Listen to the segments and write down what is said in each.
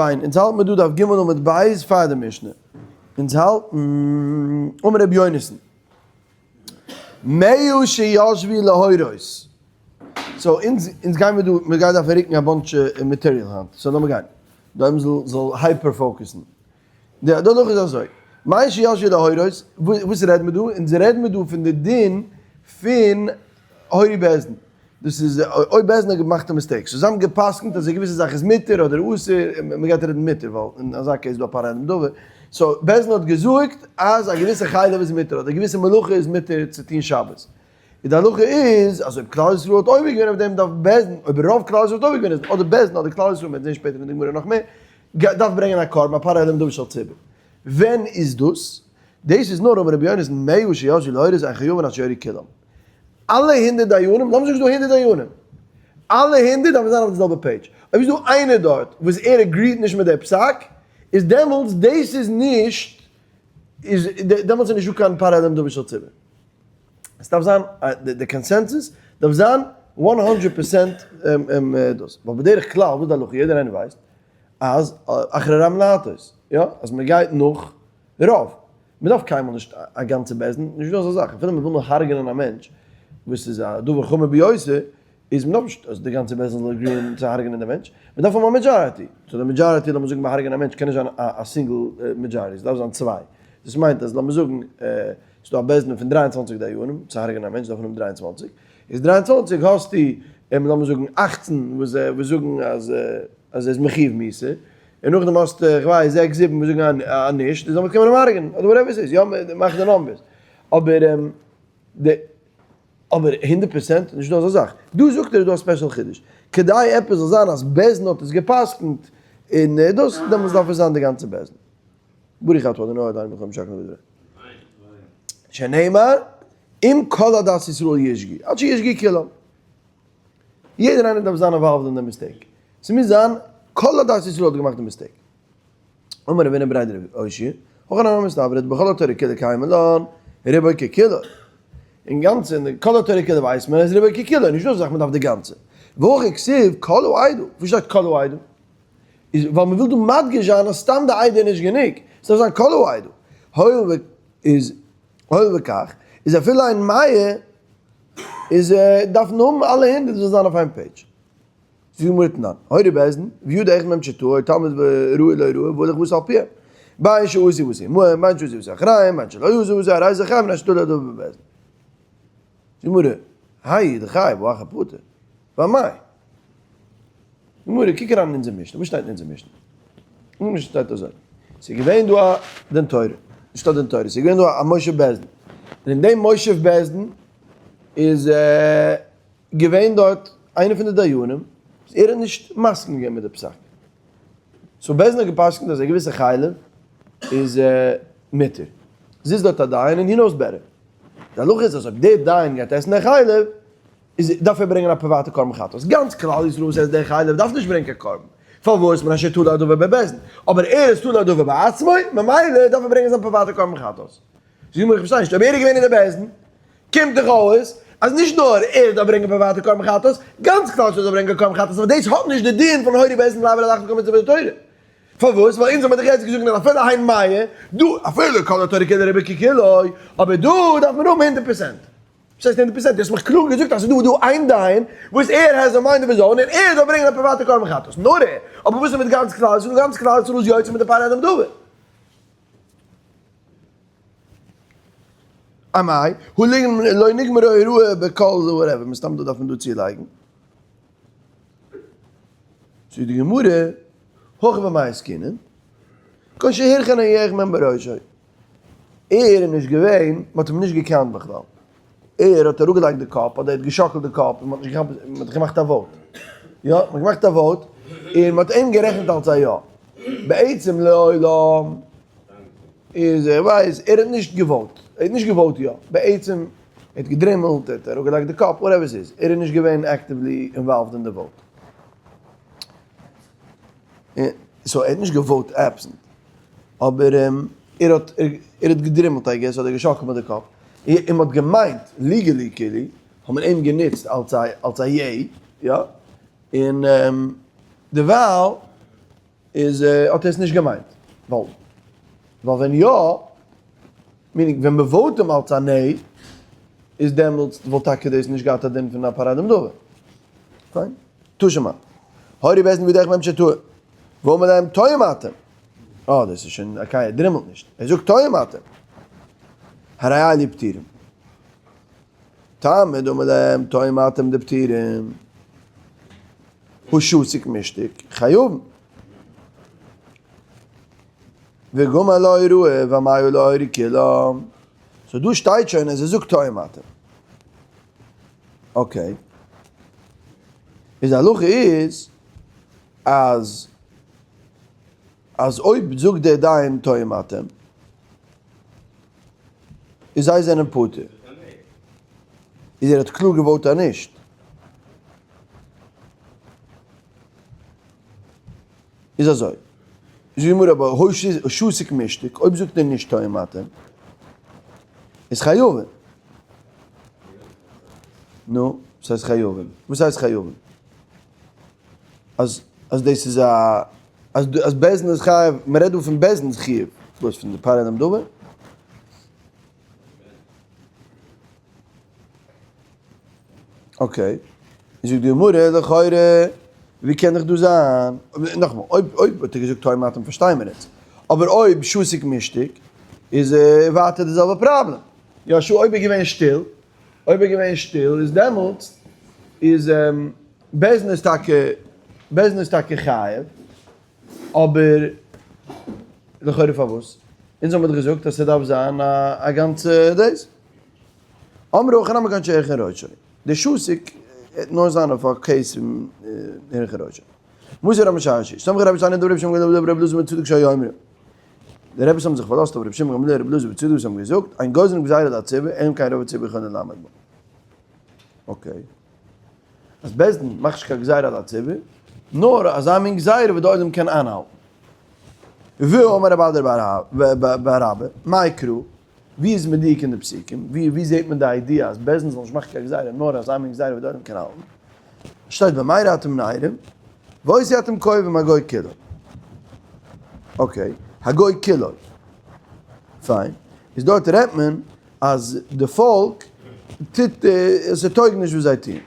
פיין, אונז האלט מיר דא דף ג' עמוד ב' פאר די משנה. אונז האלטן, אמר רבי יונתן, מאה שישבו להורות. so אונז אונז גיימיר דא, מיר גייען דארפן רוקן א bunch material היינט, so לאמיר גיין. די עולם זאל זאל hyper focus ן. די הלכה איז אזוי, מאה שישבו להורות, וואס רעדן מיר דא? אונז רעדן מיר דא פון די דין פון הורו בית דין. דאס איז אויב בית דין האט געמאכט א mistake, so זיי האבן גע'פסק'נט אז א געוויסע זאך איז מותר אדער אסור, מען גייט רעדן מותר ווייל אין אזא case איז דא א פר העלם דבר, so בית דין האט געזאגט אז א געוויסע חלב איז מותר אדער א געוויסע מלאכה איז מותר צו טון שבת, און די הלכה איז אז אויב כלל ישראל האט עובר געווען אויף דעם דארף בית דין, אויב רוב כלל ישראל האט עובר געווען איז אדער בית דין אדער כלל ישראל, מען וועט זען שפעטער אין די גמרא נאך מער, דארף ברענגען א קרבן, א פר העלם דבר של ציבור. ווען איז דאס? דאס איז נאר אמר רבי יונתן מאה שישבו להורות אין חייבין עד שיורו כולם. אלע הונדערט דיינים, לאמיר זאגן ס'איז דא הונדערט דיינים, אלע הונדערט דארפן זיין אויף די זעלבע page, אויב איז דא איינער דארט וואס ער agree ט נישט מיט די פסק, איז דעמאלטס דאס איז נישט, איז דעמאלטס איז נישטא קיין פר העלם דבר של ציבור. עס דארף זיין, די consensus דארף זיין one hundred percent דאס, ווייל בדרך כלל וואס איז די הלכה, יעדער איינער ווייסט אז אחרי רבים להטות, יא, אז מען גייט נאך רוב, מען דארף קיינמאל נישט א גאנצע בית דין, נישט דא אזא זאך, אפילו מען וויל נאר הרג'נען א מענטש, וואס איז א דבר חמור ביותר, איז מען דארף נישט אז די גאנצע בית דין זאל agree ען צו הרג'נען די מענטש, מען דארף האבן א majority, so די majority לאמיר זאגן ביי הרג'נען א מענטש קען נישט זיין א single majority, עס דארף זיין צוויי, דאס מיינט אז לאמיר זאגן ס'איז דא א בית דין פון 23 דיינים, צו הרג'נען א מענטש דארף מען האבן 23, איז 23 האסטו לאמיר זאגן 18 וואס זאגן אז אז ער איז מחיוב מיתה, און נאכדעם האסטו איך ווייס זעקס זיבן וואס זאגן אז נישט, איז דעמאלטס קען מען אים הרג'נען, אדער whatever ס'איז, יא מאך די numbers, אבער די אבער הונדערט פראצענט נישט דא אזא זאך, דא זאגט ער איז דא א special חידוש, כדי עפעס זאל זיין אז בית דין האט עס גע'פסק'נט און דאס, דעמאלטס דארף עס זיין די גאנצע בית דין. ברוך אתה ה' אלוהינו מלך העולם שהכל נהיה בדברו. שנאמר אם כל עדת ישראל ישגו, עד שישגו כולם. יעדער איינער דארף זיין involved אין די mistake. ס'מוז זיין כל עדת ישראל האט געמאכט די mistake. אמר רב הונא בריה דרב אושעיא, הכי נמי מסתברא דבכל התורה כולה קיימא לן רובו ככולו. אינגאנצען כל התורה כולה ווייסט מען אז רובו ככולו, נישט דא אזא זאך מ'דארף די גאנצע. והכא כתיב כל העדה, וואס שטייט כל העדה? איז ווייל מ'וויל דא מדגיש זיין אז סתם די עדה איז נישט גענוג, ס'דארף זיין כל העדה. הואיל ו איז הואיל וכך, איז אפילו אין מאה איז דארף מען האבן אלע הונדערט זאלן זיין אויף איין page. זאגט די גמרא תנן, הורו בית דין, וידע אחד מהם שטעה או תלמיד וראוי לא ראוי והלך ועשה על פיהם. בין שעשו ועשו עמהם, בין שעשו ועשו אחריהם, בין שלא עשו ועשו הרי זה חייב מפני שתלה הדבר בבית דין. זאגט די גמרא, האי דחייב והכא פטור, ואמאי? גמרא, קוק אריין אין אונזער משנה, וואס שטייט אין אונזער משנה? אין אונזער משנה שטייט אזוי, ס'איז געווען דא א דין תורה, נישט א דין תורה, ס'איז געווען דא א מושב בית דין, און אין דעם מושב בית דין איז געווען דארט איינער פון די דיינים, וואס ער האט נישט מסכים געווען מיט די פסק. so בית דין האט גע'פסק'נט אז א געוויסע חלב איז מותר. זיצט דארט א דיין און he knows better. די הלכה איז אז אויב דער דיין גייט עסן די חלב, איז דארף ער ברענגען א פריוואטע קרבן חטאת. גאנץ כלל ישראל וואס עסט די חלב דארף נישט ברענגען קיין קרבן. פארוואס? מפני שתלה הדבר בבית דין. אבער ער איז תלה הדבר בעצמו, ממילא דארף ער ברענגען זיין פריוואטע קרבן חטאת. זאג מיר איך פארשטיי נישט, אויב ער איז געווען אין די בית דין, קומט דאך אויס אז נישט נאר ער דארף ברענגען פריוואטע קרבן חטאת, גאנץ כלל ישראל דארף ברענגען קרבן חטאת, אבער דאס האט נישט די דין פון הורו בית דין לעבור על אחת כמה מצוות התורה. פארוואס? ווייל אונז האבן דאך יעצט געזאגט אז אפילו הן מאה, דא אפילו כל התורה כולה רובו ככולו, אבער דא דארף מען האבן הונדערט פראצענט. וואס הייסט הונדערט פראצענט? דו האסט מיך קלאר געזאגט אז ס'איז דא דא איין דיין וואס ער has a mind of his own און ער זאל ברענגען א פריוואטע קרבן חטאת. נאר ער. אבער וואס איז מיט גאנץ כלל ישראל? גאנץ כלל ישראל איז יוצא מיט די פר העלם דבר. אמאי, הא לא נגמרה הוראה בכל whatever, מסתם דא דארף מען דא צולייגן. זאגט די גמרא, הכא במאי עסקינן, כגון שהרהר אחד מהם בראשו. ער איז נישט געווען, מען האט אים נישט געקאנט בכלל. ער האט אראפגעלייגט די קאפ, אדער ער האט געשאקלט די קאפ, און מען האט נישט געכאפט, מען האט געמאכט א vote. יא, מען האט געמאכט א vote, און מען האט אים גערעכנט אלס א יא. בעצם לעולם איז ער ווייס, ער האט נישט געוואוט, ער האט נישט געוואוט יא. בעצם, ער האט געדרימלט, ער האט אראפגעלייגט די קאפ, whatever ס'איז, ער איז נישט געווען actively involved אין די vote. so ער האט נישט געוואוט absent. אבער ער האט ער האט געדרימלט I guess אדער געשאקלט מיט די קאפ, און מ'האט געמיינט legally כאילו האט מען אים גענוצט אלס א אלס א yay, יא, און דערווייל. איז האט ער עס נישט געמיינט, ווייל ווייל ווען יא, meaning ווען מען vote אים אלס א nay, איז דעמאלטס וואלט טאקע דאס נישט געהאט א דין פון א פר אדום דבר. פיין. תא שמע. הורו בית דין בידך בהם שטעו. ואמר להם טועים אתם. אה, דאס איז שוין, okay, ער דרימלט נישט. ער זאגט טועים אתם. הרי אלו פטורים. תלמוד אומר להם טועים אתם די פטורים. הא שתיק משתיק חייבים. וגמר להוראה והמאה להורו כולם. so דא שטייט שוין אז ער זאגט טועים אתם. okay. איז די הלכה איז אז אז אויב זאגט דער דיין טועים אתם איז זיי זענען פטור. איז ער האט קלאר גע vote אז נישט. איז אזוי. זאגט די גמרא אבער שתיק משתיק, אויב זאגט ער נישט טועים אתם, איז חייבין. נו, וואס הייסט חייבין? וואס הייסט חייבין? אז אז דאס איז א אז אז בית דין איז חייב, מען רעדט דא פון בית דין'ס חיוב, וואס פון די פר אדום דבר? okay, זאגט די גמרא, לכאורה, ווי קען איך דא זיין? נאכאמאל, אויב אויב האט ער געזאגט טועים אתם פארשטיי מיר עס, אבער אויב שתיק משתיק, איז ווייטער די זעלבע פראבלעם. יא שו אויב איז געווען שטיל, אויב איז געווען שטיל איז דעמאלטס איז בית דין איז טאקע, בית דין איז טאקע חייב, אבער לכאורה פארוואס? אונז האבן מיר דאך געזאגט אז ס'דארף זיין א גאנצע דאס. אמרו הכי נמי כגון שהרכין ראשו. די שתיק וועט נאר זיין אויף א case פון הרכין ראשו. מוסר רבי משרשי, סמך רבי שני דברי רבי שמעון גמליאל דברי רבי אלעזר בן צדוק שהיו אומרים. די רביס האבן זיך פארלאזט אויף רבי שמעון גמליאל רבי אלעזר בן צדוק וואס האבן געזאגט, אין גוזרין גזירה על הציבור, אלא אם כן רוב הציבור יכולין לעמוד בה. okay. אז בית דין מאכט נישט קיין גזירה על הציבור, נאר אזא מין גזירה וואס די עולם קען איינהאלטן. ואמר רב אדא בר אבא, מאי קרא, ווי איז מדויק אין די פסוקים? ווי זעט מען די idea אז בית דין זאל נישט מאכן קיין גזירה נאר אזא מין גזירה וואס די עולם קען האלטן? שטייט במראה אתם נערים, ואותי אתם קובעים הגוי כולו. okay, הגוי כולו. פיין. איז דארט רעדט מען אז די פאלק טוט, ס'טויג נישט וואס זיי טוען.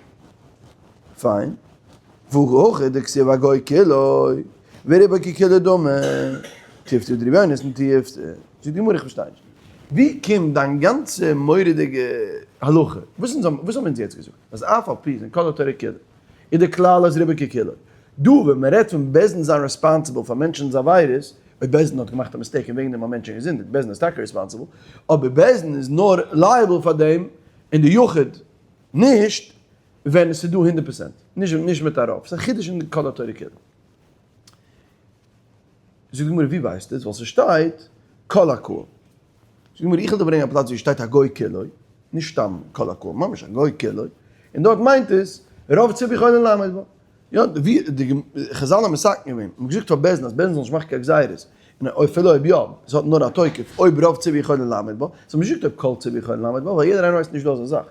פיין. והא הכא דכתיב הגוי כולו, ורובו ככולו דמי, תיובתא דרבי יונתן תיובתא. זאגט די גמרא איך פארשטיי נישט. ווי קומט דיין גאנצע מורא'דיגע הלכה? וואס אונז האבן וואס האבן אונז יעצט געזאגט? אז אף על פי זענען כל התורה כולה איז די כלל אז רובו ככולו. דא ווען מען רעדט פון בית דין זיין responsible פאר מענטשנ'ס עבירות, אויב בית דין האט געמאכט א mistake און וועגן דעם האבן מענטשן געזינדיגט, בית דין איז טאקע responsible, אבער בית דין איז נאר liable פאר דעם און די יחיד נישט ווען עס איז דא 100%, נישט מיט א רוב. ס'איז א חידוש אין כל התורה כולה. זאגט די גמרא ווי ווייסטו עס? ווייל ס'שטייט כל הקהל. זאגט די גמרא איך וועל דיר ברענגען א פלאץ ווי שטייט הגוי כולו, נישט סתם כל הקהל, ממש הגוי כולו, און דארט מיינט עס רוב ציבור יכולין לעמוד בה. יא, ווי די חזל האבן מתקן געווען, מ'האט געזאגט פאר בית דין אז בית דין זאל נישט מאכן קיין גזירות, און אפילו אויב יא, עס האט נאר א תוקף אויב רוב ציבור יכולין לעמוד בה, זיי האבן נישט געזאגט אויב כל ציבור יכולין לעמוד בה, ווייל יעדער איינער ווייסט נישט דא אזא זאך.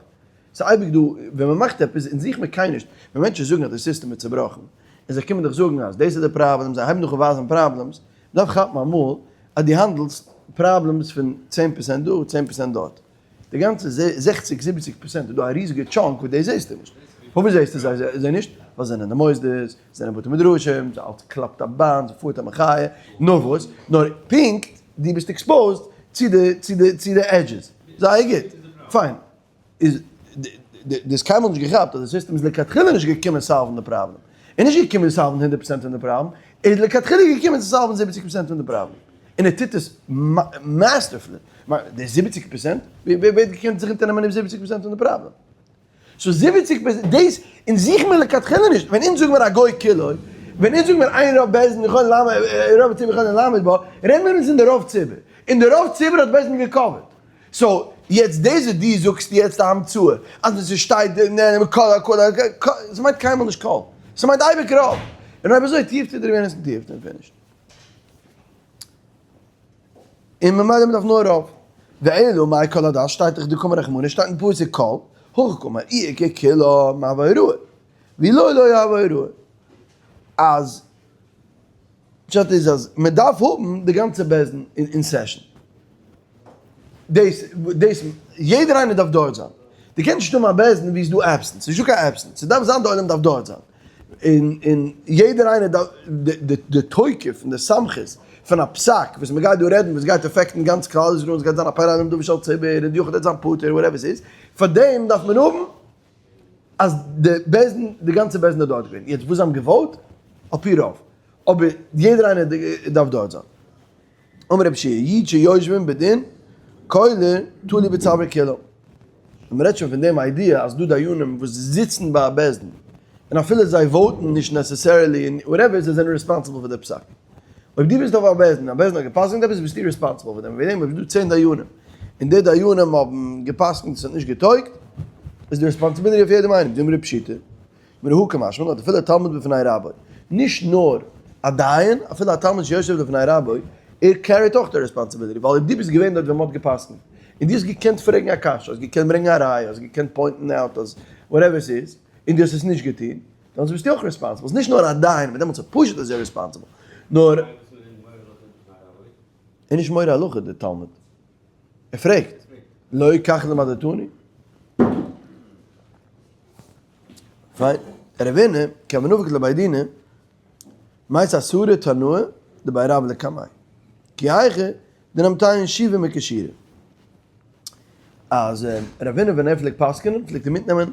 ס'איז אייביג דא, ווען מ'מאכט עפעס, אונז זוכן מיר קיינער נישט, ווען מענטשן זאגן אז די סיסטעם איז צובראכן, און זיי קומען דיך זאגן אז דאס איז די פראבלעם, זיי הייבן דיך אן ווייזן problems, מ'דארף כאפן אמאל אז דו האנדלסט problems פון 10% דא, 10% דארט. די גאנצע זעכציג זיבעציג פראצענט איז דא א ריזיגע chunk וואס דאס זעסטו נישט. פארוואס זעסטו זיי נישט? ווייל זיי זענען אין די מוסדות, זיי זענען בתי מדרשים, זיי אלץ קלאפט א באן, זיי פארט א מחיה, נאר וואס? נאר פונקט דו ביסט exposed צו די צו די צו די edges. זייער גוט. פיין. איז דו האסט קיינמאל נישט געכאפט אז די סיסטעם איז לכתחילה נישט געקומען solve ן די פראבלעם. איז נישט געקומען solve ן 100% פון די פראבלעם, ער איז לכתחילה געקומען צו solve ן 70% פון די פראבלעם. און ער טוט עס masterfully. די 70%? ווער האט געקענט זיך אונטערנעמען אויף 70% פון די פראבלעם? so 70% דאס אונז זוכן מיר לכתחילה נישט. ווען אונז זאגן מיר הגוי כולו, ווען אונז זאגן מיר אין רוב בית דין יכולין לעמוד, רוב ציבור יכולין לעמוד בה, רעדן מיר אונז אין די רוב ציבור. און די רוב ציבור האט בית דין גע cover ט. so יעצט דאס וואס דו זאגסט יעצט א המצאה אז ווען ס'שטייט כל הקהל, ס'מיינט קיינמאל נישט כל, ס'מיינט אייביג רוב. און אויב אזוי תיובתא דרבי יונתן תיובתא און finished. און ממילא מ'דארף נאר רוב. ואלא מאי כל עדת שטייט דאך דקאמר רחמנא שטייט אין פסוק כל, הכי קאמר אי ככולם הוה הוראה, ואי לא לא הוה הוראה. אז. פשט איז אז מען דארף האבן די גאנצע בית דין אין session. דאס דאס יעדער איינער דארף דארט זיין. דו קענסט נישט האבן א בית דין ווי איז דא absent. ס'נישט דא קיין absent. ס'דארף זיין די עולם דארף דארט זיין. און און יעדער איינער דארף די די תוקף און די סמכות פון א פסק וואס מ'גייט דא רעדן וואס גייט affect ן גאנץ כלל ישראל און ס'גייט זיין א פרא אדם דבר של ציבור און די יחיד וועט זיין פטור whatever ס'איז. פאר דעם דארף מען האבן אז די בית דין די גאנצע בית דין איז דארט געווען. יעצט וואס זיי האבן געוואוט? על פי רוב. אבער יעדער איינער דארף דארט זיין. אמר רבי יהושע, יו"ד שיושבין בדין כולל תלוי בצוואר כולם. און מ'רעדט שוין פון דעם idea אז דא דיינים וואס זיצן ביי א בית דין, און אפילו זיי vote ן נישט necessarily און whatever, זיי זענען responsible פאר די פסק. אויב דו ביסט אויף א בית דין, א בית דין האט גע'פסק'נט עפעס ביסטו responsible פאר דעם. וועגן דעם אויב איז דא 10 דיינים, און די דיינים האבן גע'פסק'נט עס האט נישט געטויגט, איז די responsibility אויף יעדעם איינעם. דאמרי פשיטא. מרהא קמשמע לן, אפילו תלמיד בפני רבו, נישט נאר א דיין, אפילו א תלמיד שיושב לפני רבו, ער carry ט אויך די responsibility, ווייל אויב דו ביסט געווען דארט ווען מ'האט גע'פסק'נט, און דו האסט געקענט פרעגן א קשיא, האסט געקענט ברענגען א ראיה, האסט געקענט point ן out אז whatever ס'איז, און דו האסט עס נישט געטון, דאן ביסטו אויך responsible. ס'איז נישט נאר א דיין, מיט דעמאלטס איז פשוט אז ער איז responsible, נאר. ער איז נישט מורה הלכה דער תלמיד. ער פרעגט, לא כך למדתני? פיין, רבינא, כי הוה נפיק לבי דינא, מייתי עשרה תנאי דבי רב לקמיה. כי היכי דנמטיין שבעה מכשירי. אז רבינא ווען ער פלעגט פסק'נען פלעגט ער מיטנעמען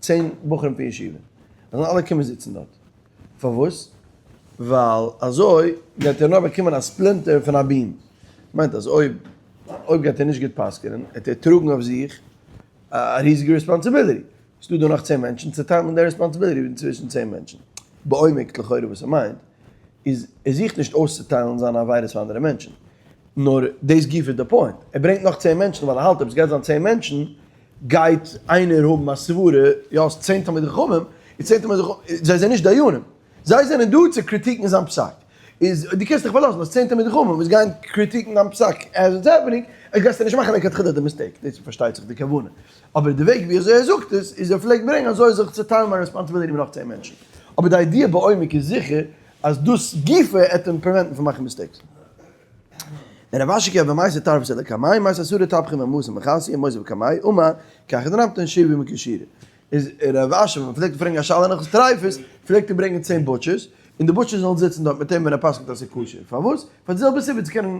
10 בחורים פון ישיבה. זיי זאלן אלע קומען זיצן דארט. פארוואס? ווייל אזוי גייט ער נאר באקומען א splinter פון א beam. מיינט אז אויב אויב גייט ער נישט גוט פסק'נען, וועט ער טראגן אויף זיך א ריזיגע responsibility. ס'דא דא נאך 10 מענטשן, צעטיילט מען די responsibility צווישן 10 מענטשן. בעומק לכאורה וואס ער מיינט, איז ער זוכט נישט אויסצוטיילן זיינע עבירות פאר אנדערע מענטשן. נאר דאס גופא איז די point. ער ברענגט נאך 10 מענטשן ווייל ער האלט אויב עס גייט זיין 10 מענטשן, גייט איינער האבן א סברה, יא, האסט 10 תלמידי חכמים, און 10 תלמידי חכמים, זיי זענען נישט דיינים. זיי זענען דא צו critique ן זיין פסק. איז דו קענסט דיך פארלאזן אז 10 תלמידי חכמים וואס גייען critique ן דיין פסק as it's happening, אז גייסטו נישט מאכן לכתחילה די mistake. דאס איז פארשטייט זיך די כוונה. אבער די וועג ווי אזוי ער זאגט עס, איז ער פלעגט ברענגען אזוי זיך צו טיילן מיין responsibility מיט נאך 10 מענטשן. אבער די idea בעומק איז זיכער אז דאס גופא עט אים prevent ן פון מאכן mistakes. און רב אשי כי הוה מייתי טרפייתא לקמיה, מייתי עשרה טבחי ומתא מחסיא ומותיב קמיה, אמר, כי היכי דנמטין שבעה מכשירי. איז רב אשי ווען מ'פלעגט פרעגן א שאלה נאך טרייפות, פלעגט ער ברענגען 10 butchers, און די butchers זאלן זיצן דארט מיט אים ווען ער פסק'נט אז ס'איז כשר. פארוואס? פאר די זעלבע סיבה צו קענען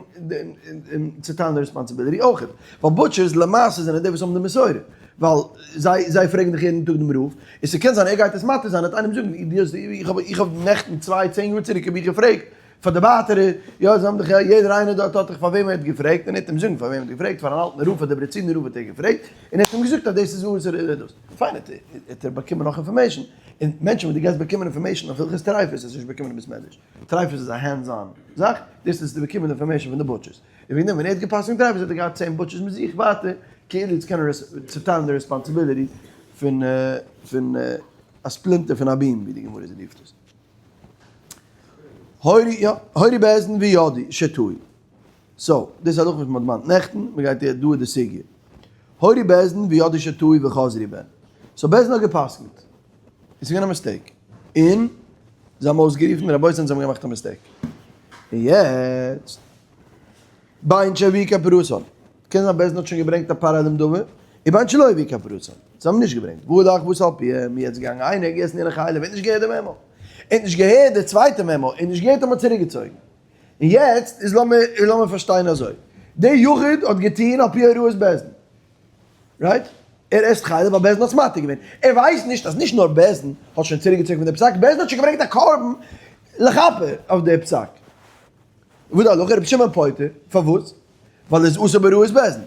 צוטיילן די responsibility אויכעט. ווייל butchers למעשה זענען די וואס האבן די מסורה. ווייל זיי זיי פרעגן דאך יעדן טאג דעם רב, און ס'קען זיין ער גייט עס מתיר זיין, וועט איינעם זאגן, דו האסט, איך האב איך האב נעכטן צוויי צען יאר צוריק האב איך געפרעגט פאר די באטערי, יא זיי האבן דאך יעדער איינער דארט האט דאך פאר וועם ער האט געפרעגט, און ער האט אים זאגן פאר וועם ער האט געפרעגט, פאר אן אלטן רב, פאר דעברעצינער רב האט ער געפרעגט, און ער האט אים געזאגט אז דאס איז אסור און דאס. פיין האט ער באקומען נאך information, און מענטשן וואס דו גייסט באקומען information אויף הלכות טרייפות האסטו נישט באקומען אין בית מדרש, טרייפות איז א hands on זאך, דאס האסטו באקומען information פון די butchers, און וועגן דעם ווען ער האט געפסקנט טרייפות האט ער געהאט 10 butchers מיט זיך ווייטער, כאילו צו קענען צוטיילן די responsibility פון פון א splinter פון א beam ווי די גמרא רופט עס. הורו יא, הורו בית דין וידעו שטעו. so, דאס איז א הלכה וואס מ'האט דערמאנט נעכטן, מ'גייט דא איז די סוגיא. הורו בית דין וידעו שטעו וחזרו בהן. so בית דין האט גע'פסק'נט. עס איז געווען א mistake. און זיי האבן אויסגערופן, רבותי אונז האבן געמאכט א mistake. און יעצט, בין שהביאו כפרתן. קען זיין בית דין האט שוין געברענגט א פר עלם דבר, און בין שלא הביאו כפרתן. זיי האבן נישט געברענגט. והלך ועשה על פיהם, יעצט געגאנגען איינער געגעסן יענע חלב, ער האט נישט געהערט די memo. ער האט נישט געהערט די צווייטע memo, ער האט נישט געהערט אז מ'האט צוריקגעצויגן. און יעצט איז לאמיר לאמיר פארשטיין אזוי, דער יחיד האט געטון על פי הוראת בית דין, right? ער עסט חלב ווייל בית דין האט עס מתיר געווען, ער ווייסט נישט אז נישט נאר בית דין האט שוין צוריקגעצויגן פון די פסק, בית דין האט שוין געברענגט א קרבן לכפר אויף די פסק. וואס די הלכה? רבי שמעון פוטר, פארוואס? ווייל ער איז אסור בהוראת בית דין.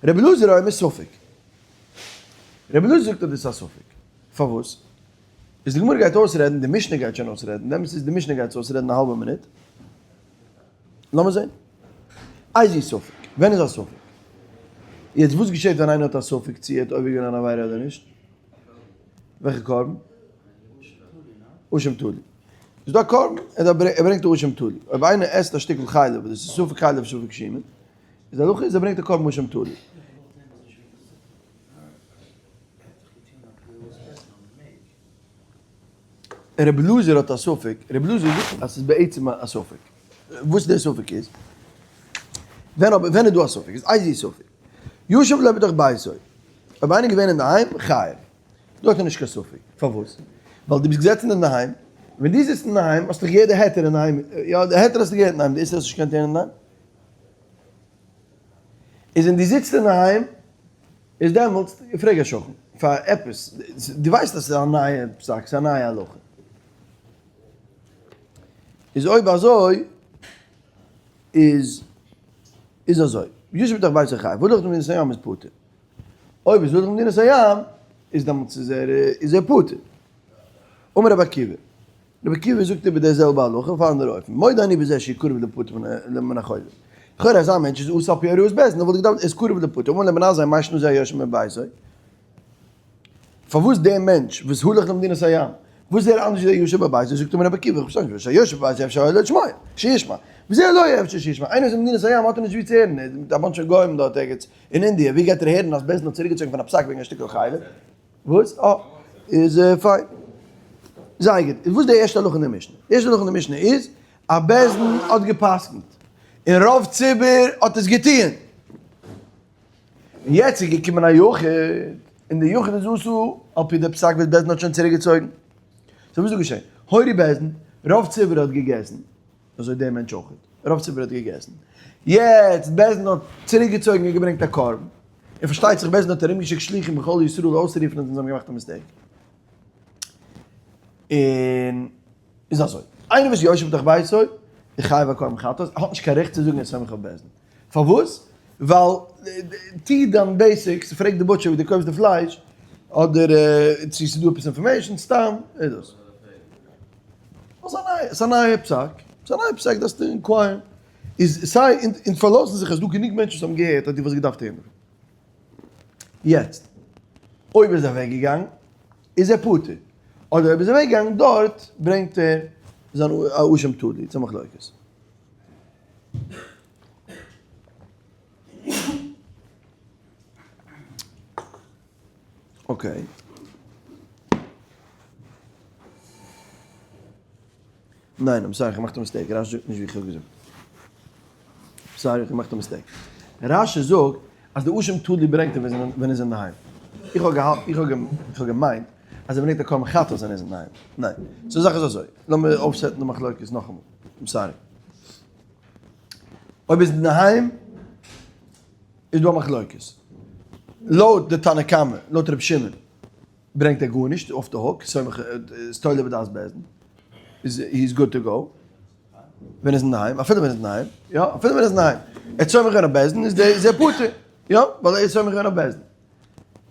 רבי אלעזר אומר ספק. רבי אלעזר זאגט אז דאס איז א ספק. פארוואס? איז די גמרא גייט אויסרעדן, די משנה גייט שוין אויסרעדן, די אמת איז די משנה גייט אויסרעדן א האלבע מינוט. לאמיר זען. איזהו ספק? ווען איז א ספק? יעצט וואס געשעט ווען איינער האט א ספק צו ער האט עובר געווען אן עבירה אדער נישט? וועלכע קרבן? אשם תלוי. איז דא א קרבן, ער ברענגט א אשם תלוי. אויב איינער עסט א שטיקל חלב, דאס איז ספק חלב ספק שמן, איז די הלכה איז ער ברענגט א קרבן אשם תלוי. רבי אלעזר האט א ספק, רבי אלעזר זאגט אז ס'איז בעצם א ספק. וואס דער ספק איז? ווען אבער ווען איז דא א ספק? איז איזהו ספק. יושב לו בתוך ביתו. אויב איינער איז געווען אינדערהיים, חייב. דא האט ער נישט קיין ספק. פארוואס? ווייל דו ביסט געזעצן אינדערהיים, ווען דו זיצט אינדערהיים האסטו דאך געהערט די היתר אינדערהיים, יא די היתר האסטו געהערט אינדערהיים, די איסור האסטו נישט געקענט הערן אינדערהיים. איז ווען דו זיצט אינדערהיים, איז דעמאלטס, פרעג א שכן פאר עפעס, דו ווייסט אז ס'איז א נייע פסק, ס'איז א נייע הלכה. איז אויב אזוי, איז איז אזוי, יושב בתוך ביתו חייב, והלך למדינת הים איז פטור. אויב איז הלך למדינת הים, איז דעמאלטס איז ער איז ער פטור. אמר רבי עקיבא, רבי עקיבא זאגט איבער די זעלבע הלכה אויף א אנדערע אופן, מודה אני בזה שהוא קרוב לפטור מן החובה. לכאורה אזא מענטש איז אסור על פי הוראת בית דין, ער וואלט געדארפט, ער איז קרוב לפטור, אמר לבן עזאי מאי שנא זה היושב בביתו? פארוואס דער מענטש וואס הלך למדינת הים, וואס איז ער אנדערש ווי דער יושב בביתו? זאגט אים רבי עקיבא, איך פארשטיי נישט, שהיושב בביתו אפשר היה לו לשמוע, שישמע, וזה לא אפשר שישמע, איינער וואס איז אין מדינת הים האט ער נישט ווי צו הערן, ער איז מיט א bunch of גוים דארט ערגעץ אין אינדיע, ווי גייט ער הערן אז בית דין האט צוריקגעצויגן פון א פסק וועגן א שטיקל חלב? וואס? אה, איז פיין. זייער גוט. איז וואס די ערשטע הלכה אין די משנה? די ערשטע הלכה אין די משנה איז אז בית דין האט גע'פסק'נט און רוב ציבור האט עס געטוען. און יעצט איז געקומען א יחיד, און די יחיד איז אסור על פי די פסק וואס בית דין האט שוין צוריקגעצויגן. so וואס איז דא געשען? הורו בית דין, רוב ציבור האט געגעסן, אזוי דער מענטש אויך, רוב ציבור האט געגעסן, יעצט בית דין האט צוריקגעצויגן און געברענגט א קרבן, און פארשטייט זיך בית דין האט ארומגעשיקט שלוחים בכל ישראל אויסצורופן אז אונז האבן געמאכט א mistake. און איז אזוי, איינער וואס יושב בתוך ביתו איז חייב א קרבן חטאת, ער האט נישט קיין רעכט צו זאגן ער איז סומך אויף בית דין. פארוואס? ווייל טוה דיין basics, פרעג די butcher ווי דו קויפסט די פלייש, אדער צו ס'איז דא עפעס information, סתם איז דאס. ס'איז א נייע פסק, ס'איז א נייע פסק דארפסטו inquire ן. איז סיי און פארלאזן זיך אז דא גענוג מענטשן וואס האבן געהערט אז דו וואלסט געדארפט הערן דערפון. יעצט, אויב איז אוועק געגאנגען איז ער פטור, אדער אויב איז אוועק געגאנגען דארט ברענגט ער זיין אשם תלוי צו מחלוקת. okay. ניין, I'm sorry, איך האב געמאכט א mistake, רשי זאגט נישט ווי איך האב געזאגט. sorry, איך האב געמאכט א mistake. רשי זאגט אז די אשם תלוי ברענגט ער ווען ער איז אינדערהיים. איך האב געהאלטן, איך האב געמיינט אז ער ברענגט א קרבן חטאת ווען ער איז אינדערהיים. ניין. so זאך איז אזוי, לאמיר אויפ set ן די מחלוקת נאכאמאל. I'm sorry. אויב איז אינדערהיים איז דא א מחלוקת. לויט די תנא קמא, לויט רבי שמעון, ברענגט ער גארנישט off the hook, סומך איז תולה בדעת בית דין, איז he is good to go, ווען ער איז אינדערהיים, אפילו ווען ער איז אינדערהיים, יא, אפילו ווען ער איז אינדערהיים, ער האט סומך געווען אויף בית דין, איז ער פטור, יא, ווייל ער איז סומך געווען אויף בית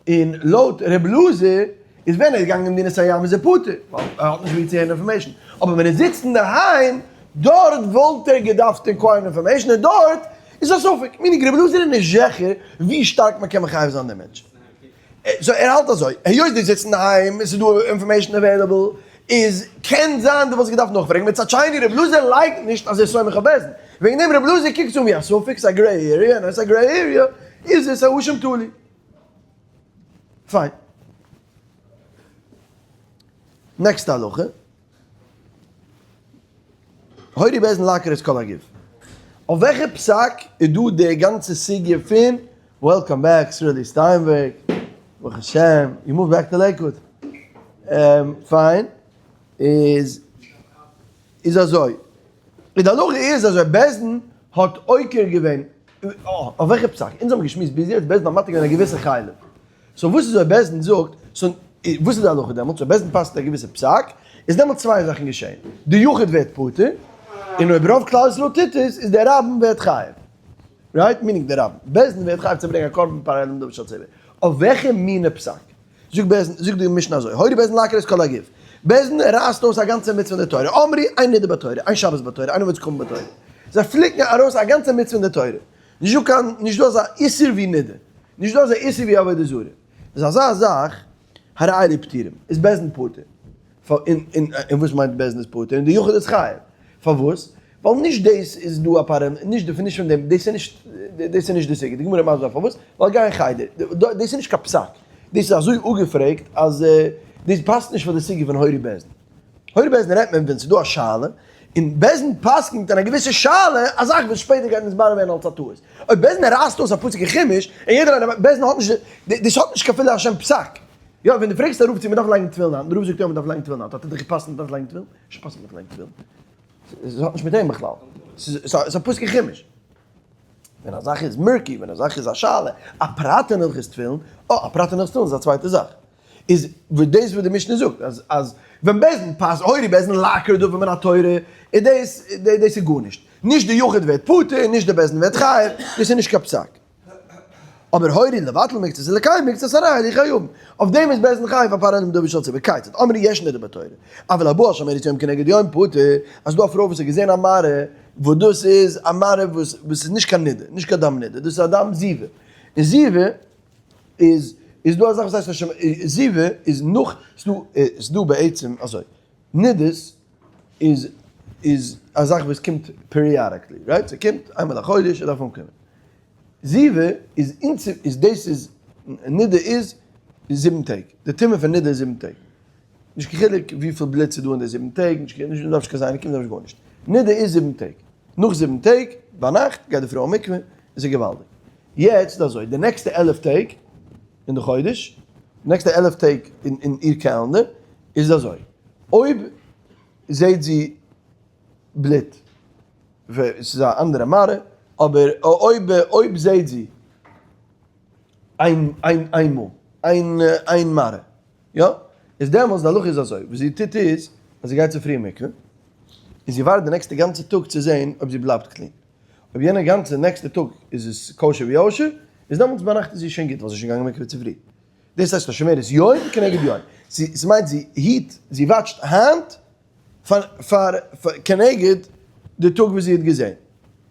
דין. און לויט ר' אלעזר איז ווען ער איז געגאנגען אין מדינת הים איז ער פטור, ווייל ער האט נישט ווי צו הערן information, אבער ווען ער זיצט אינדערהיים דארט וואלט ער געדארפט inquire ן information און דארט איז א ספק, meaning ר' אלעזר איז נישט זיכער ווי שטארק מען קען מחייב זיין דעם מענטש, so ער האלט אזוי, היות דו זיצט אינדערהיים און ס'איז דא information available איז קען זיין דו וואלסט געדארפט נאכפרעגן, מצד שני ר' אלעזר לייקנט נישט אז ער איז סומך אויף בית דין, וועגן דעם ר' אלעזר קוקט עס אן ווי א ספק, ס'איז א gray area, און אויב ס'איז א gray area איז עס א אשם תלוי. פיין. next ע הלכה. הורו בית דין לעקור את כל הגוף. אויף וועלכע פסק איז דא די גאנצע סוגיא פון welcome back סרולי סטיינבערג, ברוך השם, you move back to Lakewood. פיין. איז איז אזוי. איז די הלכה איז אזוי, בית דין האט עוקר געווען, אויף וועלכע פסק? אונז האבן געשמועסט ביז יעצט, בית דין האט מתיר געווען א געוויסע חלק. so וואס איז אויב בית דין זאגט, so וואס איז די הלכה דעמאלטס? אויב בית דין פסק'נט א געוויסע פסק, איז דעמאלטס צוויי זאכן געשען, די יחיד ווערט פטור, און אויב רוב כלל ישראל טוט עס, איז דער רבים ווערט חייב. right? meaning דער רבים. בית דין ווערט חייב צו ברענגען א קרבן פאר העלם דבר של ציבור. אויף וועלכע מינע פסק? זאגט בית דין, זאגט די משנה אזוי, הורו בית דין לעקור את כל הגוף. בית דין רייסט אויס א גאנצע מצוה אין די תורה, אמרו אין נדה בתורה, אין שבת בתורה, אין עבודת כוכבים בתורה. זיי פליקן ארויס א גאנצע מצוה אין די תורה. נישט דא קיין, נישט דא אזא איסור ווי נדה. נישט דא אזא איסור ווי עבודה זרה. איז אזא זאך, הרי אלו פטורים, איז בית דין פטור. און וואס מיינט בית דין איז פטור? און די יחיד איז חייב. פארוואס? ווייל נישט דאס איז דא א פארעם, נישט די, נישט פון דעם, דאס איז נישט, דאס איז נישט די סוגיא. די גמרא מסביר פארוואס, ווייל גיי אין חדר, דאס איז נישט קיין פסק. דאס איז אזוי אפגעפרעגט אז דאס פאסט נישט פאר די סוגיא פון הורו בית דין. הורו בית דין רעדט מען ווען ס'איז דא א שאלה, און בית דין פסק'נט אין א געוויסע שאלה א זאך וואס שפעטער גייט נתברר ווערן אלס א טעות. אויב בית דין רייסט אויס א פסוק אין חומש, און יעדער איינער בית דין האט נישט די, דאס האט נישט קיין אפילו א שם פסק. יא, ווען דו פרעגסט א רב צו מ'דארף לייגן תפילין היינט, און דער רב זאגט יא מ'דארף לייגן תפילין היינט, האט ער דיך געפסק'נט מ'דארף לייגן תפילין? נישט געפסק'נט מ'דארף לייגן תפילין. ס'האט נישט מיט אים בכלל. ס'איז א פסוק אין חומש. ווען א זאך איז murky, ווען א זאך איז א שאלה, א פרט אין הלכות תפילין, אה, א פרט אין הלכות תפילין איז א צווייטע זאך. איז וואס דאס וואס די משנה זאגט, אז אז ווען בית דין פסק'נט, הורו בית דין לעקור דבר מן התורה, איז דאס דאס איז גארנישט. נישט די יחיד ווערט פטור, נישט די בית דין ווערט חייב, דאס איז נישט קיין פסק. אבער הורו לבטל מקצת ולקיים מקצת הרי אלו חייבין. אויף דעם איז בית דין חייב א פר העלם דבר של ציבור. כיצד? אמרו יש נדה בתורה. אבל הבא על שומרת יום כנגד יום פטור. אז ס'דא א פרוי וואס האט געזען א מראה, וואס דאס איז א מראה וואס וואס איז נישט קיין נדה, נישט קיין דם נדה, דאס איז א דם זיבה. און זיבה איז איז דא א זאך וואס הייסט השם זיבה איז נאך ס'דא ס'דא בעצם אזוי נדות איז איז א זאך וואס קומט periodically right ס'קומט איינמאל א חודש עס דארף אנקומען זיבה איז איז דאס איז נדה איז זיבן טעג די טומאה פון נדה איז זיבן טעג נישט קיין חילוק וויפיל בלוט ס'איז דא אין די זיבן טעג נישט קיין נישט מ'דארף נישט קיין זיין קומט נישט גארנישט נדה איז זיבן טעג נאך זיבן טעג ביינאכט גייט די פרוי אין מקווה עס איז געוואלדיג. יעצט איז אזוי, די נעקסטע 11 טעג אין די חודש, די נעקסטע 11 טעג אין איר calendar איז אזוי, אויב זעהט זי בלוט, ס'איז א אנדערע מראה, אבער אויב אויב זעהט זי איין איין איין מאל, איין איין מראה, יא, איז דעמאלס די הלכה איז אזוי, וואס זי טוט איז, אז זי גייט צופרי אין מקווה, און זי ווארט די נעקסטע גאנצע טאג צו זעהן אויב זי בלייבט clean. אויב יענע גאנצע נעקסטע טאג איז עס כשר ויושר, איז דעמאלטס ביינאכט איז זי שוין גוט ווייל זי איז שוין געגאנגען מקווה צופרי. דאס הייסט השומרת יום כנגד יום. זי, ס'מיינט זי היט, זי וואטשט היינט פאר פאר כנגד די טאג וואס זי האט געזען.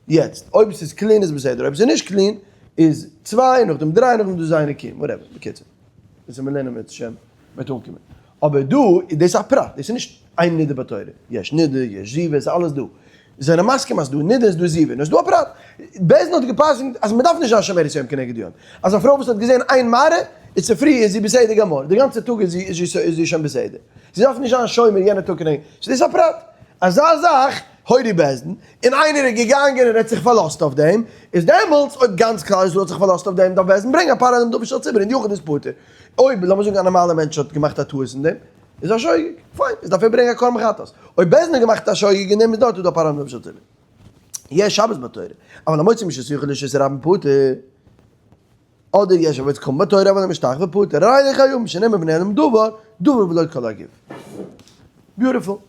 יעצט, אויב ס'איז clean איז בסדר, אויב ס'איז נישט clean איז צוויי, נאכדעם דריי, נאכדעם דאס זיין נקיים, whatever. בקיצור. דאס וועט מען לערנען בעזרת השם וועט אנקומען. אבער דא איז דאס א פרט, דאס איז נישט איין נדה בתורה, יש נדה, יש זיבה, עס איז אלעס דא. זיי זענען מסכים אז דא נדה איז דא זיבה, נאר עס איז דא א פרט. בית דין האט גע'פסק'נט אז מען דארף נישט זיין שומרת יום כנגד יום. אז א פרוי וואס האט געזען איין מראה, איז צופרי איז זי בסדר גמור, די גאנצע טאג איז זי איז זי שוין בסדר. זי דארף נישט זיין שומר יענע טאג כנגד. ס'איז דאס א פרט. אזא זאך, הורו בית דין, און איינער איז געגאנגען און האט זיך פארלאזט אויף דעם, איז דעמאלטס אויב גאנץ כלל ישראל האט זיך פארלאזט אויף דעם דארף בית דין ברענגען א פר העלם דבר של ציבור און די יחיד איז פטור. אויב לאמיר זאגן א נארמאלער מענטש האט געמאכט א טעות אין דעם, איז א שוגג, פיין, איז דארף ער ברענגען א קרבן חטאת. אויב בית דין האט געמאכט א שוגג אין דעם איז דארט איז דא א פר העלם דבר של ציבור. יש שבת בתורה, אבל המוציא מרשות היחיד לרשות הרבים פטור. אדער יש עבודת כוכבים בתורה אבל המשתחווה פטור, הרי אלו חייבים שנאמר בני אדם דבר, דבר ולא כל הגוף. Beautiful.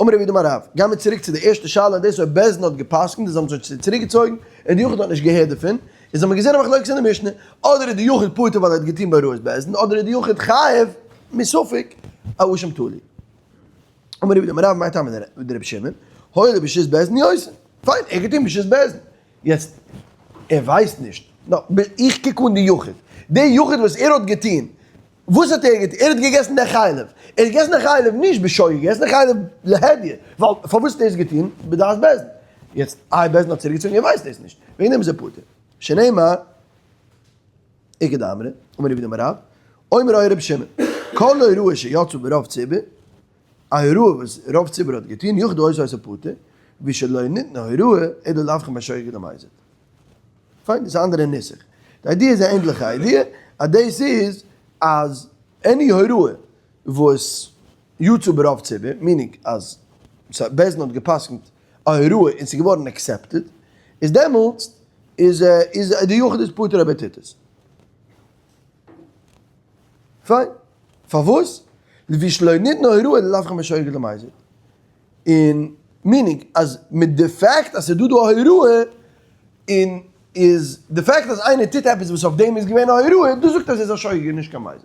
אמר רב יהודה אמר רב, גיי מיר צוריק צו די ערשטע שאלה, דאס אויב בית דין האט גע'פסק'נט און זיי האבן זיך צוריקגעצויגן און די יחיד האט נישט געהערט דערפון, איז האבן מיר געזען א מחלוקת אין די משנה, אדער איז די יחיד פטור ווייל ער האט געטון בהוראת בית דין, אדער איז די יחיד חייב מספק א אשם תלוי. אמר רב יהודה אמר רב, מאי טעמא דרבי שמעון, הואיל וברשות בית דין עושין. פיין, ער האט געטון ברשות בית דין. יעצט, ער ווייסט נישט, נא, איך קוק אן די יחיד, די יחיד וואס ער האט געטון, וואס האט ער געטון? ער האט געגעסן די חלב, ער האט געגעסן די חלב נישט בשוגג, ער האט געגעסן די חלב להדיא, ווייל פארוואס האט ער עס געטון? בדעת בית דין. יעצט, איי בית דין האט צוריקגעצויגן? ער ווייסט דאס נישט, וועגן דעם איז ער פטור. שנאמר, איכא דאמרי, אמר רב יהודה אמר רב, אומר היה רבי שמעון, כל הוראה שיצאה ברוב ציבור, א הוראה וואס רוב ציבור האט געטון, יחיד העושה אותה פטור, ושלא ניתנה הוראה אלא להבחין בין שוגג למזיד. פיין, דאס איז א אנדערע נוסח. די idea איז א ענדליכע idea, אז דאס איז אז any הוראה וואס יצא ברוב ציבור, meaning אז בית דין האט גע'פסק'נט א הוראה און ס'איז געווארן accepted, איז דעמאלטס איז איז די יחיד איז פטור אויב ער טוט עס. פיין. פארוואס? לפי שלא ניתנה הוראה אלא להבחין בין שוגג למזיד. און meaning אז מיט די fact אז ס'איז דא דא א הוראה, און איז די fact אז איינער טוט עפעס וואס אויף דעם איז געווען א הוראה, דאס זאגט אז ער איז א שוגג און נישט קיין מזיד.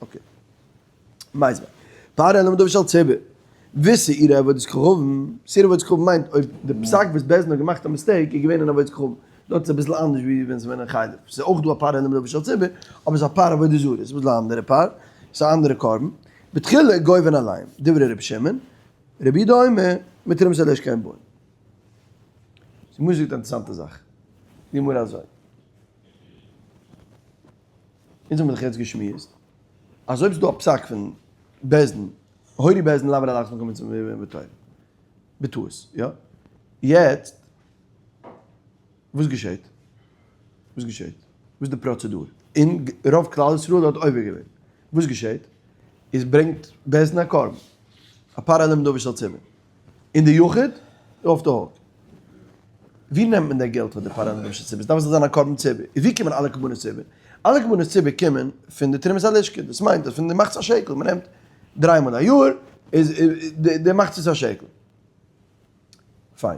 Okay. מיתיבי. פר העלם דבר של ציבור. ושעירי עבודת כוכבים, שעירי עבודת כוכבים מיינט אויב די פסק וואס בית דין האט געמאכט א mistake איז געווען אין עבודת כוכבים. דארט איז אביסל אנדערש ווי ווען ס'איז ווען אין חלב. ס'איז אויך דא א פר העלם דבר של ציבור, אבער ס'איז א פר עבודה זרה, ס'איז אביסל א אנדערע פר, ס'איז א אנדערע קרבן. בתחילה גובין עליהם, דברי רבי שמעון, רבי יהודה אומר, מתרומת הדשן כן באין. די גמרא זאגט א אינטערעסאנטע זאך, די גמרא אזוי, אונז האבן דאך יעצט געשמועסט אז אויב ס'איז דא א פסק פון בית דין. הורו בית דין לעבור על אחת מכם בתורה. בטעות, יא? יעצט, וואס געשעט? וואס געשעט? וואס איז די פראצעדור? און רוב כלל ישראל האט עובר געווען. וואס געשעט? איז ברענגט בית דין א קרבן. א פר עלום דבר של ציבור. און די יחיד off the hook. ווי נעמט מען די געלט פאר די פר עלום דבר של ציבור? עס דארף זיך זיין א קרבן ציבור. און ווי קומען אלע קרבנות ציבור? אלע קרבנות ציבור קומען פון די תרומת הלשכה. דאס מיינט אז פון די מחצית השקל, מען נעמט דריי מאל א יאר, איז די מחצית השקל. פיין.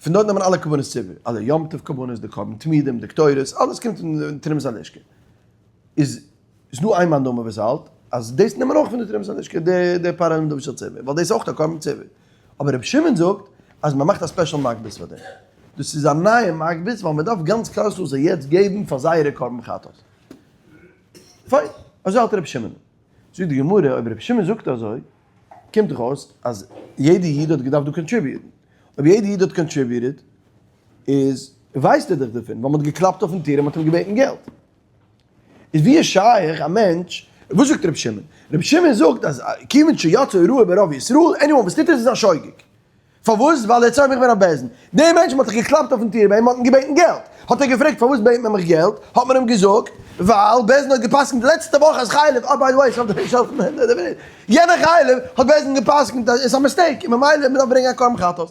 פון דארט נעמען אלע קרבנות ציבור, אלע יום טוב קרבנות, די קרבן תמידים, די קטורת, אלעס קומט פון תרומת הלשכה. איז איז דא איין מאן דאמר וואס האלט אז דאס נעמט מען אויך פון די תרומת הלשכה, די די פר העלם דבר של ציבור, ווייל דאס איז אויך א קרבן ציבור. אבער רבי שמעון זאגט אז מען מאכט א special מגבית פאר דעם. דאס איז א נייע מגבית ווייל מען דארף גאנץ כלל ישראל זאל יעצט געבן פאר זייערע קרבן חטאת. פיין, אזוי האלט רבי שמעון. זאגט די גמרא, אויב רבי שמעון זאגט אזוי, קומט דאך אויס אז יעדע איד האט געדארפט דא contribute ן. אויב יעדע איד האט contributed, איז ווייסט ער דאך דערפון, ווייל מען האט געקלאפט אויפן טיר און מען האט אים געבעטן געלט. איז ווי איז שייך א מענטש, וואס זאגט רבי שמעון? רבי שמעון זאגט אז כיוון שיצאה הוראה ברוב ישראל, anyone וואס טוט עס איז א שוגג. פארוואס? ווייל ער האט סומך געווען אויף בית דין. דער מענטש, מען האט דאך געקלאפט אויפן טיר ביי אים, מען האט אים געבעטן געלט. האט ער געפרעגט פארוואס בעט מען מיך געלט? האט מען אים געזאגט, ווייל בית דין האט גע'פסק'נט לעצטע וואך אז חלב, אה by the way, ס'האט נישט יענע חלב האט בית דין גע'פסק'נט אז עס איז א mistake, און ממילא מען דארף ברענגען א קרבן חטאת.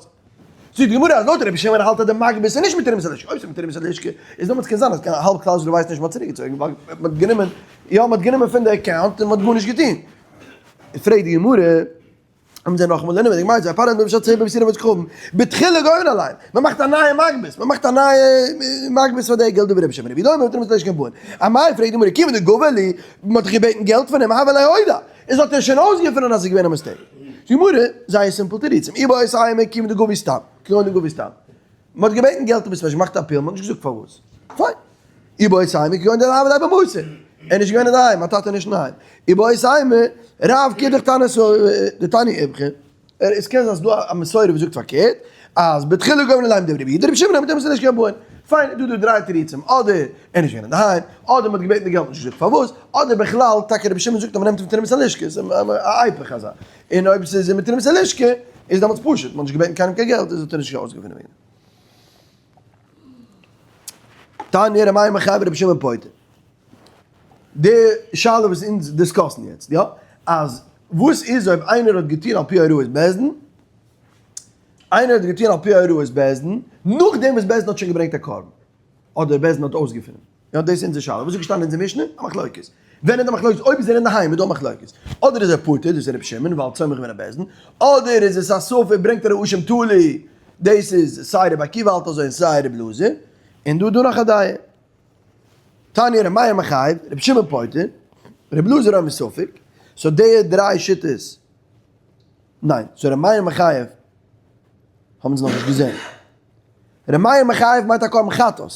זאגט די גמרא אז לויט רבי שמעון האלט אז די מגבית איז נישט מתרומת הלשכה, אויב ס'איז מתרומת הלשכה איז דעמאלטס קען זיין אז האלב כלל ישראל ווייסט נישט מ'האט צוריקגעצויגן ווייל מ'האט גענומען, יא מ'האט גענומען פון די account און מ'האט גארנישט געטון. פרעגט די גמרא, האבן זיי נאכאמאל לערנען ווען די גמרא זאגט פר העלם דבר של ציבור בשעיר עבודת כוכבים בתחילה גובין עליהם, מ'מאכט א נייע מגבית, מ'מאכט א נייע מגבית פאר די געלט דברי רבי שמעון רבי יהודה אומר מתרומת הלשכה באים, אמאי פרעגט די גמרא כיוון דגבי להו, מ'האט דאך געבעטן געלט פון אים הוה ליה הודע. איז האט ער שוין אויסגעפונען אז עס איז געווען א mistake. די גמרא, זייער simple תירוצים, איבעית אימא כיון דגבו סתם, כגון דגבו סתם. מען האט געבעטן געלט און ביסט געמאכט appeal, מען האט נישט געזאגט פארוואס. פיין. איבעית אימא כגון דלא הוה ליה במתא. ער איז נישט געווען אינדערהיים, מיין טאטע איז נישט אינדערהיים. איבעית אימא רב כדאך תנא דתניא איפכא. עס קען זיין אז ס'דא א מסורה וואס זאגט פארקערט, אז בתחילה גובין עליהם דברי רבי יהודה, רבי שמעון אומר מתרומת הלשכה באים. פיין, איז דא דא דריי תירוצים, אדער ער איז נישט געווען אינדערהיים, אדער מ'האט געבעטן די געלט נישט געזאגט פארוואס, אדער בכלל טאקע רבי שמעון זאגט אז מ'נעמט פון תרומת הלשכה, איז א היפך אזא, און אויב ס'איז מתרומת הלשכה איז דעמאלטס פשוט, מ'האט נישט געבעטן קיינעם קיין געלט, איז האט ער נישט אויסגעפונען וועגן דעם. תניא ר' מאיר מחייב רבי שמעון פוטר. די שאלה וואס אונז discuss ן יעצט, יא? אז וואס איז אויב איינער האט געטון על פי הוראת בית דין, איינער האט געטון על פי הוראת בית דין, נאכדעם וואס בית דין האט שוין געברענגט א קרבן, אדער בית דין האט אויסגעפונען, יא דאס איז אונזער שאלה, וואס איז געשטאנען אין אונזער משנה? א מחלוקת. ווען איז די מחלוקת? אויב איז ער אינדערהיים איז דא א מחלוקת. אדער איז ער פטור, דאס איז רבי שמעון, ווייל סומך געווען אויף בית דין, אדער איז עס א ספק, ברענגט ער א אשם תלוי, דאס איז סיי רבי עקיבא האלט אזוי און סיי רבי אלעזר, און דא איז דא נאך א דעה. תניא ר' מאיר מחייב, ר' שמעון פוטר, ר' אלעזר אומר ספק, so די דריי שיטות, ניין, so ר' מאיר מחייב האבן זיי נאכנישט געזען. ר' מאיר מחייב מיינט א קרבן חטאת.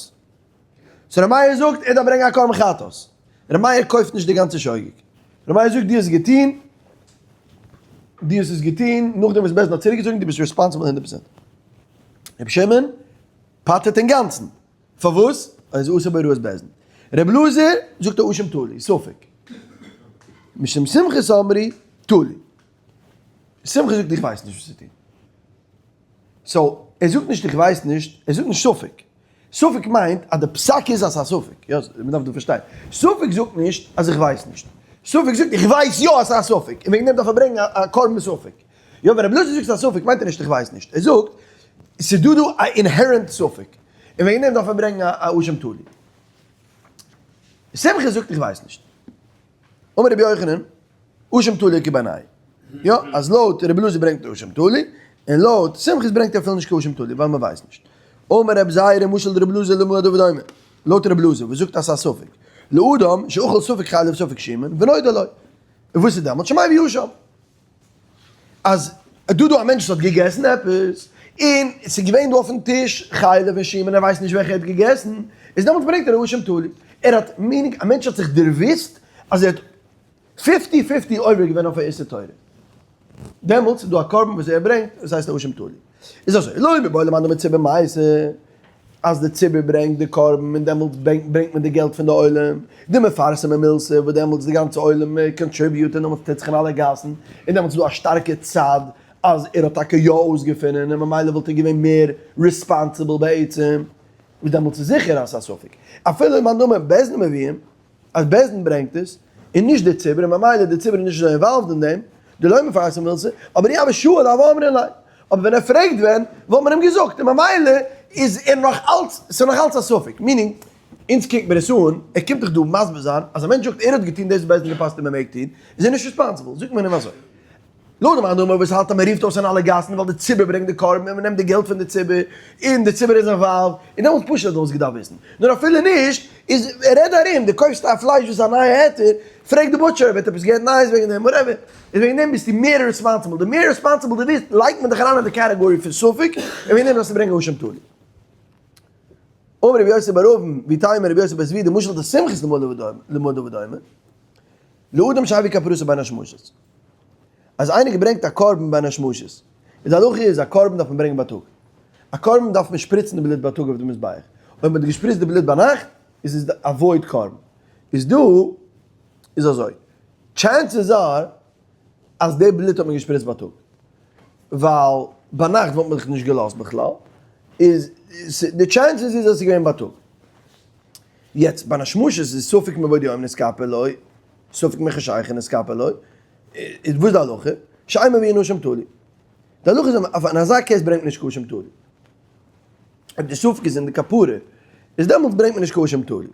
so ר' מאיר זאגט ער דארף ברענגען א קרבן חטאת. ר' מאיר קויפט נישט די גאנצע שוגג. ר' מאיר זאגט דו האסט געטון, דו האסט עס געטון נאכדעם וואס בית דין האט צוריקגעצויגן, דו ביסט responsible הונדערט פראצענט. ר' שמעון פטר'ט אינגאנצן. פארוואס? ער איז אסור בהוראת בית דין. ר' אלעזר זאגט א אשם תלוי, ספק. משום סומכוס אמרו תלוי. סומכוס זאגט איך ווייס נישט וואס צו טון. so ער זאגט נישט איך ווייס נישט, ער זאגט נישט ספק. ספק מיינט אז די פסק איז אז ס'איז א ספק. יא, מ'דארף דא פארשטיין. ספק זאגט נישט אז איך ווייס נישט. ספק זאגט איך ווייס יא אז ס'איז א ספק, און וועגן דעם דארף ער ברענגען א קרבן ספק. יא, ווען ר' אלעזר זאגט ס'איז א ספק מיינט ער נישט איך ווייס נישט. ער זאגט ס'איז דא דא א inherent ספק. און וועגן דעם דארף מען ברענגען א אשם תלוי. סומכוס זאגט איך ווייס נישט. אמר רבי יוחנן, אשם תלוי כבינייהו. יא, אז לויט רבי אלעזר ברענגט ער אשם תלוי, און לויט סומכוס ברענגט ער אפילו נישט קיין אשם תלוי, ווייל מען ווייסט נישט. אמר רבי זירא משל דרבי אלעזר למה הדבר דומה. לויט רבי אלעזר וואס זאגט אז ס'איז א ספק. לאדם שאכל ספק חלב ספק שומן ונודע לו. און וואס איז דעמאלטס? שמביא אשם. אז דא דא א מענטש וואס האט געגעסן עפעס, און ס'איז געווען דא אויפן טיש חלב און שומן און ער ווייסט נישט וועלכע ער האט געגעסן, איז דעמאלטס ברענגט ער א אשם תלוי. ער האט, meaning א מענטש האט זיך דערוואוסט אז ער האט fifty fifty עובר געווען אויף א איסור תורה. דעמאלטס איז דא א קרבן וואס ער ברענגט וואס הייסט א אשם תלוי. איז אזוי, לא מיבעי למאן דאמר ציבור מייתי. אז די ציבור ברענגט די קרבן און דעמאלטס ברענגט מען די געלט פון די עולם, דמפרסמי מילתא וואס דעמאלטס די גאנצע עולם contribute און דעמאלטס טוט זיך אין אלע גאסן, און דעמאלטס איז דא א שטארקע צד אז ער האט טאקע יא אויסגעפונען און ממילא וואלט ער געווען מער responsible בעצם, וואס דעמאלטס איז זיכער אז ס'איז א ספק. אפילו מאן דאמר בית דין מביאים, אז בית דין ברענגט עס, און נישט די ציבור, און ממילא די ציבור איז נישט אזוי involved אין דעם, דלא מפרסם מילתא, אבער אי הוה שאיל הוו אמרי ליה. אבער ווען ער פרעגט ווען, וואלט מען אים געזאגט, און ממילא איז ער נאך אלץ, ס'איז נאך אלץ א ספק. meaning, אונז קוקט מיר עס אן, ער קומט דאך דא מסביר זיין, אז א מענטש זאגט ער האט געטון דאס וואס בית דין געפסק'נט און מ'מעג טון, איז ער נישט responsible, זאגט מען אים אזוי. לויט די מאן דאמר וואס האלט אז מען רופט אויס אין אלע גאסן ווייל די ציבור ברענגט די קרבן און מען נעמט די געלט פון די ציבור און די ציבור איז involved און דעמאלטס פשוט האט דאס געדארפט וויסן נאר אפילו נישט איז רעד ארום די קויפסט א פלייש וואס איז א נייע היתר פרעג די butcher אויב ער האט עפעס געהערט נייעס וועגן דעם whatever איז וועגן דעם ביסטו מער responsible די מער responsible די ביסט לייגט מען דיך אריין אין די category פון ספק און וועגן דעם דארפסטו ברענגען אשם תלוי. אמר רבי יוסי בר אבין ואיתימא רבי יוסי בר זבידא משל דסומכוס למה הדבר דומה לאדם שהביא כפרתו בין השמשות. אז איינער געברענגט א קרבן בין השמשות, איז די הלכה איז א קרבן דארף מען ברענגען בייטאג, א קרבן דארף מען שפריצן די בלוט בייטאג אויף די מזבח, אויב מען האט געשפריצט די בלוט ביינאכט איז עס א void קרבן, איז דא איז אזוי, chances are אז די בלוט האט מען געשפריצט בייטאג, ווייל ביינאכט וואלט מען זיך נישט געלאזט בכלל, איז די chances איז אז עס איז געווען בייטאג. יעצט בין השמשות איז ספק מבעוד יום נתכפר לו, ספק מחשיכה נתכפר לו, איז וואס די הלכה? שאין מביאין אשם תלוי. די הלכה איז אויף אין אזא case ברענגט מען נישט קיין אשם תלוי. אויב די ספק איז אין די כפרה, איז דעמאלטס ברענגט מען נישט קיין אשם תלוי.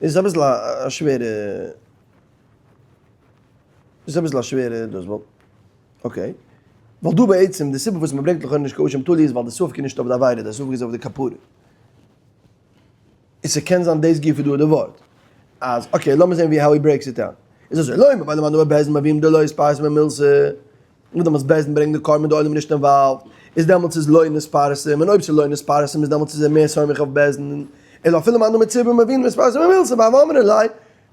איז אביסל א שווערע, איז אביסל א שווערע דאס ווייל, okay. ווייל דא בעצם די סיבה וואס מען ברענגט לכאורה נישט קיין אשם תלוי איז ווייל די ספק איז נישט אויף די עבירה, די ספק איז אויף די כפרה. און ס'קען זיין דאס גופא דא איז די ווארט אז okay לאמיר זעהן ווי how he breaks it down איז אזוי לא מבעוד יום בית דין מביאים דלא נתפרסם מילתא און דעמאלטס בית דין ברענגט די קרבן די עולם איז נישט involved איז דעמאלטס איז לא נתפרסם און אויב ס'איז לא נתפרסם איז דעמאלטס איז ער מער סומך אויף בית דין אלא אפילו מאן דאמר ציבור מביאים דנתפרסם מילתא והוו אמרי ליה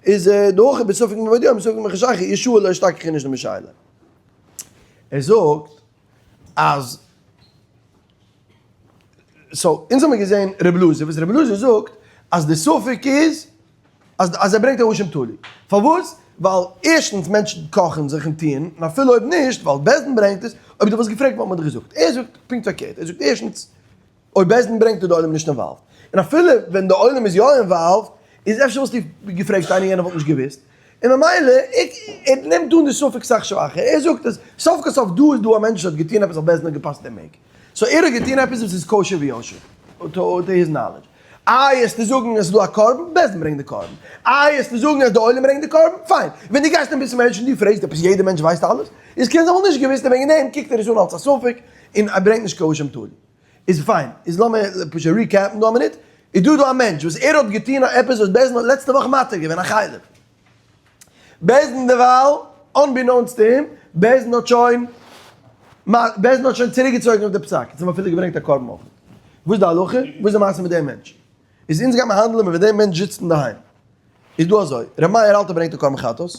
איז דהכא בספק מבעוד יום בספק מחשיכה אי שאיל לא אשתכח איניש דמשאיל ער זאגט אז so אונז האמיר געזען ר' אלעזר וואס ר' אלעזר זאגט אז די ספק איז אז אז ער ברענגט א אשם תלוי. פארוואס? ווייל ערשטנס מענטשן קאכן זיך און טוען, און אפילו אויב נישט, ווייל בית דין ברענגט עס, אויב דו וואלסט געפרעגט וואלט מען דיך געזאגט. ער זאגט פונקט פארקערט, ער זאגט ערשטנס אויב בית דין ברענגט איז די עולם נישט involved, און אפילו ווען די עולם איז יא involved איז אפשר וואלסטו געפרעגט איינער יענער וואלט נישט געוואוסט, און ממילא ער נעמט אן די ספק סאך שוואכער, ער זאגט אז סוף כל סוף דא איז דא א מענטש וואס האט געטון עפעס אויף בית דין האט געפסק'נט ער מעג. so ער האט געטון עפעס וואס איז כשר ויושר, to his knowledge. איי עסטו זאגן עס איז דא א קרבן, בית דין ברענגט די קרבן. איי עסטו זאגן אז די עולם ברענגט די קרבן, פיין. ווען דו גייסט אין בית מדרש און דו פרעגסט עפעס יעדער מענטש ווייסט אלעס, איז קען זיין וואלט נישט געוואוסט און וועגן דעם קוקט ער עס אן אלס א ספק און ער ברענגט נישט קיין אשם תלוי. איז פיין. איז לאמיר פשוט recap ן דא א מינוט. איז דא דא א מענטש וואס ער האט געטון עפעס וואס בית דין האט לעצטע וואך מתיר געווען א חלב. בית דין דערווייל, unbeknownst to him, בית דין האט שוין, בית דין האט שוין צוריקגעצויגן אויף די פסק, יעצט האבן אפילו געברענגט א קרבן אויך. וואס איז די הלכה? וואס איז די מעשה מיט דעם מענטש? איז אונז גיימער האנדלען ווען דער מענטש זיצט אינדערהיים. איז דא אזוי, ר' מאיר אלתר ברענגט א קרבן חטאת,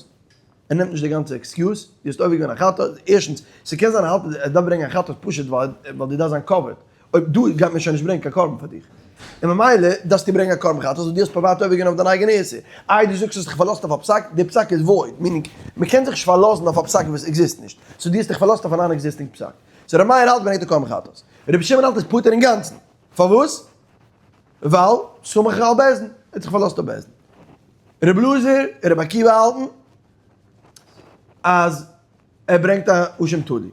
ער נעמט נישט די גאנצע excuse, דו האסט עובר געווען א חטאת, ערשטנס, ס'קען זיין ער האלט ער דארף ברענגען א חטאת פשוט ווייל דו דארפסט זיין covered, אויב דא גייט מען שוין נישט ברענגען קיין קרבן פאר דיך, און ממילא דארפסטו ברענגען א קרבן חטאת ווייל דו האסט פריוואט עובר געווען אויף דיין אייגענע איסור. איי דו זאגסט האסט דיך פארלאזט אויף א פסק, די פסק איז void, meaning מ'קען זיך נישט פארלאזן אויף א פסק וואס exist נישט, so דו האסט דיך פארלאזט אויף א non-existing פסק. so ר' מאיר האלט ברענגט א קרבן חטאת. רבי שמעון האלט איז פטור אינגאנצן. פארוואס? ווייל סמך על בית דין, ער האט זיך פארלאזט אויף בית דין. רבי אלעזר און רבי עקיבא האלטן אז ער ברענגט א אשם תלוי.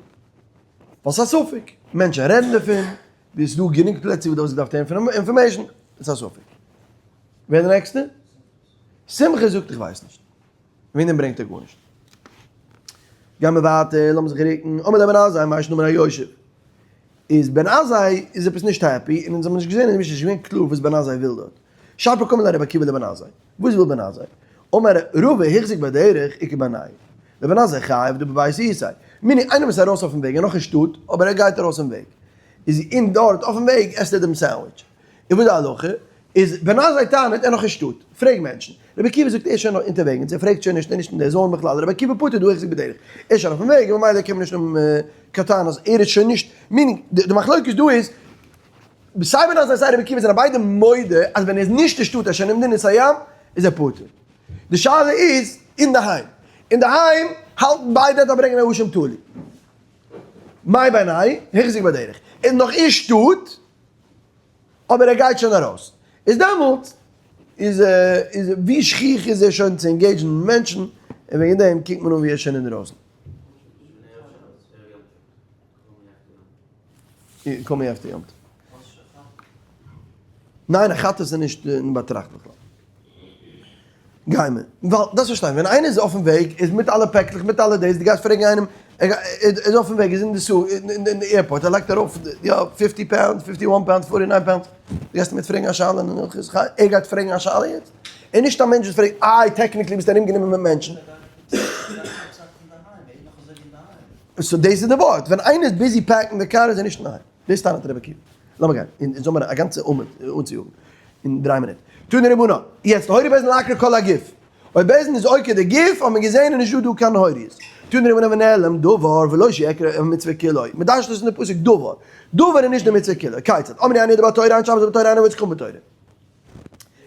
ווייל ס'איז א ספק, מענטשן רעדן דערפון, ווי עס איז דא גענוג פלעצער וואו דו האסט געדארפט הערן information, עס איז א ספק. ווער די נעקסטע? שמחה זאגט איך ווייס נישט. וועגן דעם ברענגט ער גארנישט. גיימער ווייטער, לאמיר זיך רוקן, אמר לבן עזאי, מאי שנא מן היושב. איז בן עזאי איז עפעס נישט happy, און אונז האבן נישט געזען, און נישט געווען קלאר וואס בן עזאי וויל דארט. שפיר קאמר ליה רבי עקיבא לבן עזאי. וואס וויל בן עזאי? אמר רבא החזיק בדרך איכא בינייהו. לבן עזאי חייב דבבית איתיה. meaning איינער וואס איז ארויס אויפן וועג, ער נאך אין שטאט, אבער ער גייט ארויס אין וועג. איז אין דארט אויפן וועג עסט ער דעם sandwich. און וואס די הלכה? איז בן עזאי טענה'ט ער נאך אין שטאט. פרעג מענטשן. רבי עקיבא זאגט ער איז שוין אונטערוועגנס, ער פרעגט שוין נישט, ער איז נישט אין די zone בכלל. רבי עקיבא פטור דהא החזיק בדרך. ער איז שוין אויפן וועג, און ממילא קען מען נישט האבן קיין טענות. ער איז שוין נישט, meaning די מחלוקת דא איז. סיי בן עזאי סיי רבי עקיבא זענען ביידע מודה אז ווען ער איז נישט אין שטאט ער איז שוין אין מדינת הים איז ער פטור. די שאלה איז אינדערהיים. אינדערהיים האלטן ביידע אז דארף ברענגען א אשם תלוי. מאי בינייהו, החזיק בדרך. ער איז נאך אין שטאט אבער ער גייט שוין ארויס. איז דעמאלטס איז איז ווי שכיח איז ער שוין צו engage ן מענטשן און וועגן דעם קוקט מען אן ווי ער איז שוין אינדרויסן. קום מיר after יום טוב. ניין א חטאת איז נישט אין באטראכט בכלל. גיימער. ווייל דארפסט פארשטיין ווען איינער איז אויפן וועג איז מיט אלע פעקלעך מיט אלע דאס דו גייסט פרעגן איינעם ער איז אויפן וועג איז אין די סו אין די airport ער לייגט ארויף יא fifty pound fifty one pound forty nine pound דו גייסט אים יעצט פרעגן א שאלה אין הלכות חי ער גייט פרעגן א שאלה יעצט? ער איז נישט א מענטש וואס פרעגט איי technically ביסטו ארומגענומען מיט מענטשן. so דאס איז די ווארט, ווען איינער איז busy pack ן די קאר איז ער נישט אינדערהיים, דאס טענה'ט רבי עקיבא. לאמיר גיין, אונז האמיר א גאנצע עמוד אנצויאגן אין דריי מינוט. תנו רבנן, יעצט הורו בית דין לעקור כל הגוף, אויב בית דין איז עוקר די גוף האט מען געזען איז נישטא דא קיין הוריות. תנו רבנן ונעלם דבר ולא שיעקר המצוה כולה, מען דרש'ט דאס אין די פסוק דבר, דבר איז נישט די מצוה כולה, כיצד? אמרו אין נדה בתורה אין שבת בתורה אין עבודת כוכבים בתורה.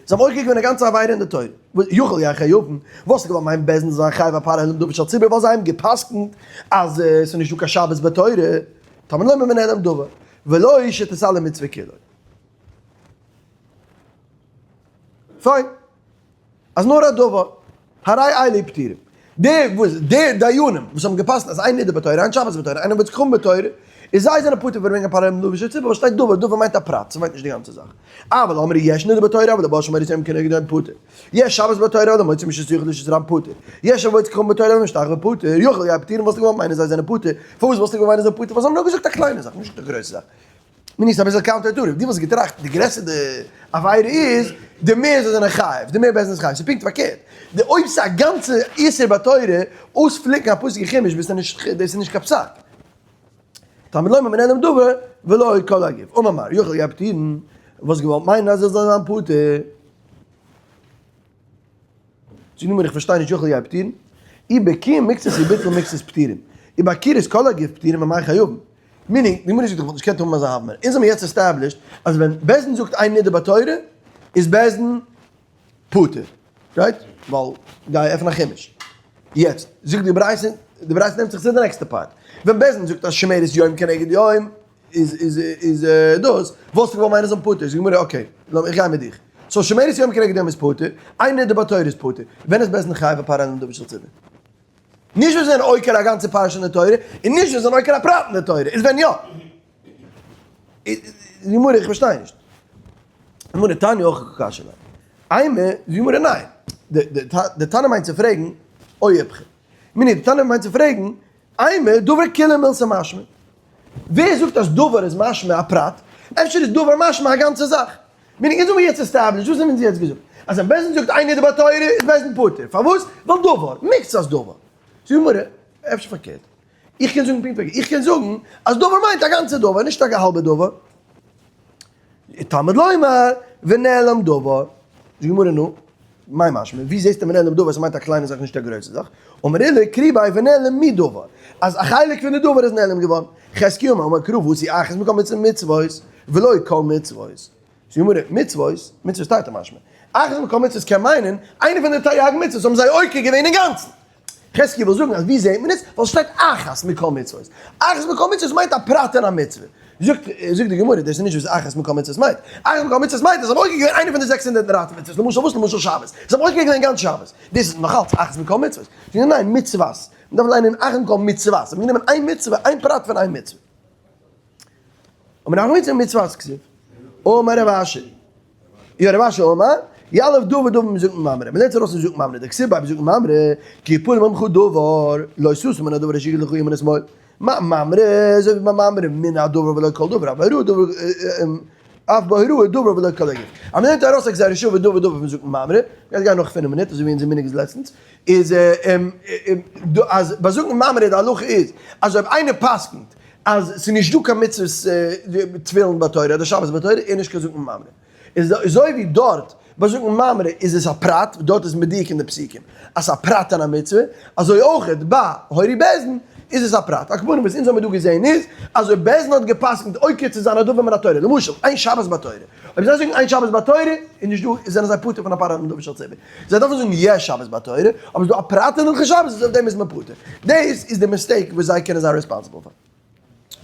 זיי האבן עוקר געווען א גאנצע עבירה אין די תורה. יכול יהיו חייבין, וואס איז געווארן מיין בית דין זיין חייב א פרעה העלם דבר של ציבור ווייל זיי האבן גע'פסק'נט אז עס איז נישטא קיין שבת בתורה, תלמוד לומר ונעלם דבר, ולא שתתעלם מצוה כולו. פיין. אז נאר א דבר, הרי אלו פטורים. די וואס די דיינים וואס האבן גע'פסק'נט אז אין נדה בתורה, אין שבת בתורה, אין עבודת כוכבים בתורה, איז זיי זענען פטור פון ברענגען פר העלם דבר של ציבור, ווייל שטייט דבר, דבר מיינט א פרט, ס'מיינט נישט די גאנצע זאך. אבל אמרו יש נדה בתורה אבל לבעל שומרת יום כנגד יום פטור. יש שבת בתורה אבל למוציא מרשות היחיד לרשות הרבים פטור. יש עבודת כוכבים בתורה אבל למשתחוה פטור. יכול יהיו פטורים וואלסטו געוואלט מיינען זיי זענען פטור. פארוואס וואלסטו געוואלט מיינען זיי זענען פטור? ווייל זיי האבן נאר געזאגט א קליינע זאך, נישט א גרויסע זאך. מיר נישט אביסל counter intuitive, דו וואלסט געטראכט די גרעסער די עבירה איז, די מער זיי זענען חייב, די מער בית דין איז חייב, ס'איז פונקט פארקערט, די אויב ס'איז א גאנצע איסור בתורה, אויספליקן א פסוק אין חומש ביסטו נישט, דאס איז נישט קיין פסק. תלמוד לומר ונעלם דבר ולא כל הגוף, אמר מר, יכול יהיו פטורין, וואלסט געוואלט מיינען אז ער זאל זיין פטור. זאג נאר איך פארשטיי נישט יכול יהיו פטורין, אי בקיום מקצת אי ביטול מקצת פטורין, אי בעקירת כל הגוף פטורין אמאי חייבין, meaning, די גמרא זאגט איך וואלט נישט געקענט האבן אזא הוה אמינא, אונז האבן יעצט established אז ווען בית דין זאגט אין נדה בתורה איז בית דין פטור, right? ווייל גיי עפן א חומש. יעצט זאגט די ברייתא, די ברייתא נעמט זיך צו די נעקסטע part, ווען בית דין זאגט אז שומרת יום כנגד יום איז איז איז דאס, וואלסטו געוואלט מיינען זיין פטור, זאגט די גמרא okay, לאמיר איך גיי מיט דיך, so שומרת יום כנגד יום איז פטור, אין נדה בתורה איז פטור, ווען איז בית דין חייב א פר העלם דבר של ציבור? נישט ווען זיי זענען עוקר א גאנצע פרשה אין די תורה, און נישט ווען זיי זענען עוקר א פרט אין די תורה, איז ווען יא? די גמרא איך פארשטיי נישט. די גמרא תניא הכי קא קשיא ליה. אימא, די גמרא ניין. די תנא מיינט צו פרעגן, או איפכא. מיני די תנא מיינט צו פרעגן, אימא, דבר כולו מילתא משמע. ווער זאגט אז דבר איז משמע א פרט? אפשר איז דבר משמע א גאנצע זאך? meaning אונז האבן יעצט established, וואס האבן אונז יעצט געזאגט? אז ווען בית דין זאגט אין נדה בתורה איז בית דין פטור. פארוואס? ווייל דבר, מקצת דבר. זאגט די גמרא, אפשר פארקערט. איך קען זאגן פונקט פארקערט. איך קען זאגן אז דבר מיינט א גאנצע דבר, נישט א האלבע דבר. תלמוד לומר ונעלם דבר. זאגט די גמרא נו, מאי משמע? ווי זעסטו ונעלם דבר? ס'מיינט א קליינע זאך נישט א גרויסע זאך. אמר עולא קרי ביה ונעלם מדבר. אז א חלק פון די דבר איז נעלם געווארן. חזקיה אמר אמר קרא ועשו אחת מכל מצוות ולא כל מצוות. זאגט די גמרא מצוות, מצוות תרתי משמע. אחת מכל מצוות קען מיינען איינע פון די תרי"ג מצוות האבן זיי עוקר געווען אינגאנצן. חזקי וויל זאגן אז ווי זעהט מען עס? ווייל ס'שטייט אחת מכל מצוות. אחת מכל מצוות מיינט א פרט אין א מצוה. זאגט זאגט די גמרא דאס איז נישט וואס אחת מכל מצוות מיינט. אחת מכל מצוות מיינט אז זיי האבן עוקר געווען איינע פון די 613 מצוות. למשל וואס? למשל שבת. זיי האבן עוקר געווען גאנץ שבת. דאס איז נאך אלץ אחת מכל מצוות. זאגט ער ניין, מצוות. מ'דארף ליינען אחת מכל מצוות. זיי האבן גענומען איין מצוה, איין פרט פון איין מצוה. אמר רב נחמן מצוות כתיב. אמר רב אשי. יא רב אשי אמר, יליף דבר דבר מזקן ממרא, מ'לערנט ארויס פון זקן ממרא, דכתיב ביה בזקן ממרא, כי יפלא ממך דבר, לא תסור מן הדבר אשר יגיד לך ימין ושמאל. מה ממרא, אזוי ווי ביי ממרא, מן הדבר ולא כל דבר, אף בהוראה דבר, אף בהוראה דבר ולא כל הגוף. אז מ'לערנט ארויס א גזירה שוה דבר דבר פון זקן ממרא, גייט גיין נאך פינף מינוט, אזוי ווי אונזער מנהג איז לעצטנס, איז אז ביי זקן ממרא די הלכה איז, אז אויב איינער פסק'נט אז ס'איז נישט דא קיין מצוות תפילין בתורה אדער שבת בתורה איז נישט קיין זקן ממרא. איז אזוי ווי דארט ביי זאגן ממרא איז עס א פרט, דארט איז מדויק אין די פסוקים אז ס'איז א פרט אין א מצוה, אזוי אויכעט ביי הורו בית דין איז עס א פרט. על כל פנים וואס אונז האמיר דא געזען איז אז אויב בית דין האט גע'פסק'נט עוקר צו זיין א דבר מן התורה, למשל אין שבת בתורה, אויב זיי זאגן אין שבת בתורה איז נישט דא, זענען זיי פטור פון א פרט מדבר של ציבור. זיי דארפן זאגן יש שבת בתורה, אבער ס'איז דא א פרט אין הלכות שבת וואס אויף דעם איז מען פטור. דאס איז די mistake וואס זיי קענען זיין responsible פאר.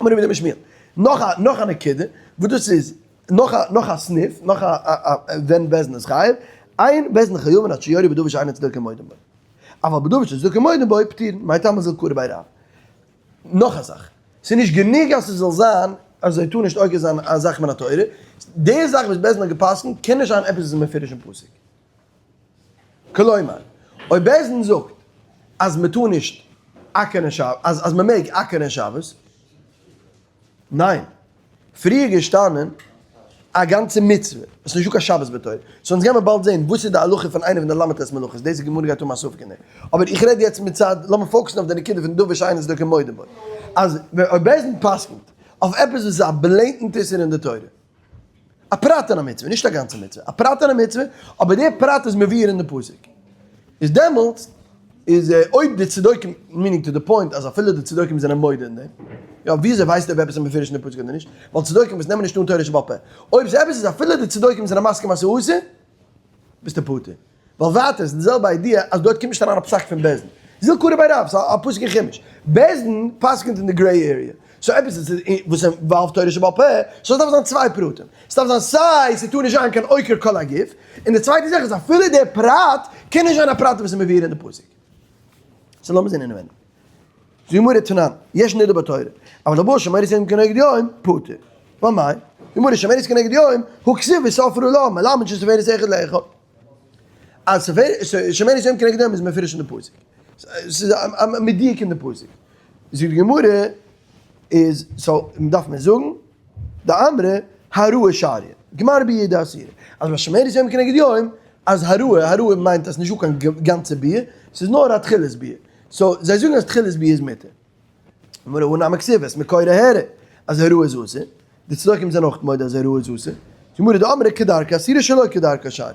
אמר רבי שמואל, נאך א נאך א נקודה, וואס דאס איז נאך א נאך א סניף, נאך א א ווען בית דין איז חייב, אין בית דין חייבין עד שיורו בדבר שאין הצדוקים מודים בו. אבל בדבר שהצדוקים מודים בו פטורין, מאי טעמא זיל קרי בי רב. נאך א זאך, ס'איז נישט גענוג אז ס'זאל זיין אז זיי טארן נישט עוקר זיין א זאך מן התורה, די זאך וואס בית דין האט גע'פסק'נט קען נישט זיין עפעס וואס איז מפורש אין פסוק. כלומר, אויב בית דין זאגט אז מען טאר נישט אקערן שבת, אז אז מען מעג אקערן שבת, ניין, פריער געשטאנען א גאנצע מצוה, עס איז נישטא קיין שבת בתורה, so אונז גיימער באלד זען וואס איז די הלכה פון איינע פון די ל"ט מלאכות, דאס גמרא גייט האבן א ספק אין דעם, אבער איך רעד יעצט מצד, לאמיר focus ן אויף די נקודה פון דבר שאין הצדוקים מודים בו, אז אויב בית דין פסק'נט אויף עפעס וואס איז א blatant איסור אין די תורה, א פרט אין א מצוה, נישט א גאנצע מצוה, א פרט אין א מצוה, אבער דער פרט איז מבואר אין די פסוק. איז דעמאלטס איז אויב די צדוקים, meaning to the point אז אפילו די צדוקים זענען מודה אין דעם, יא וויאזוי ווייסטו אויב עפעס איז מפורש אין די פסוק אדער נישט? ווייל צדוקים וואס נעמען נישט אן תורה שבעל פה, אויב ס'איז עפעס איז אפילו די צדוקים זענען מסכים אז ס'איז אסור, ביסטו פטור. ווייל ווייטער איז די זעלבע idea אז דארט קומט נישט אריין א פסק פון בית דין. זיל קרי בי רב, ס'איז א פסוק אין חומש. בית דין פסק'נט אין די gray area. so עפעס וואס involved תורה שבעל פה, so עס דארף זיין צוויי פרטים. עס דארף זיין סיי ס'טאר נישט זיין קיין עוקר כל הגוף, און די צווייטע זאך איז אפילו דער פרט קען נישט זיין א פרט וואס איז מבואר אין די פסוק. so לאמיר זען אינעווייניג. זאגט די גמרא תנן, יש נדה בתורה, אבל הבא שומרת יום כנגד יום, פטור. ואמאי? די גמרא שומרת כנגד יום, הא כתיב וספרה לה, מלמד שסופרת אחד לאחד. אז שומרת יום כנגד יום איז מפורש אין די פסוק. ס'איז א מדויק אין די פסוק. זאגט די גמרא, איז so דארף מען זאגן, דאמרי העראה שריא, גמר ביאה דאסירא. אז ביי שומרת יום כנגד יום, אז העראה, העראה מיינט אז ס'נישטא קיין גאנצע ביאה, ס'איז נאר א תחילת ביאה. so זיי זאגן אז תחילת ביאה איז מותר. אמר הא נמי כתיב את מקורה העראה אז העראה איז אסור, די צדוקים זענען אויך מודה אז העראה איז אסור, גמרא דאמרי כדרכה אסירא שלא כדרכה שריא.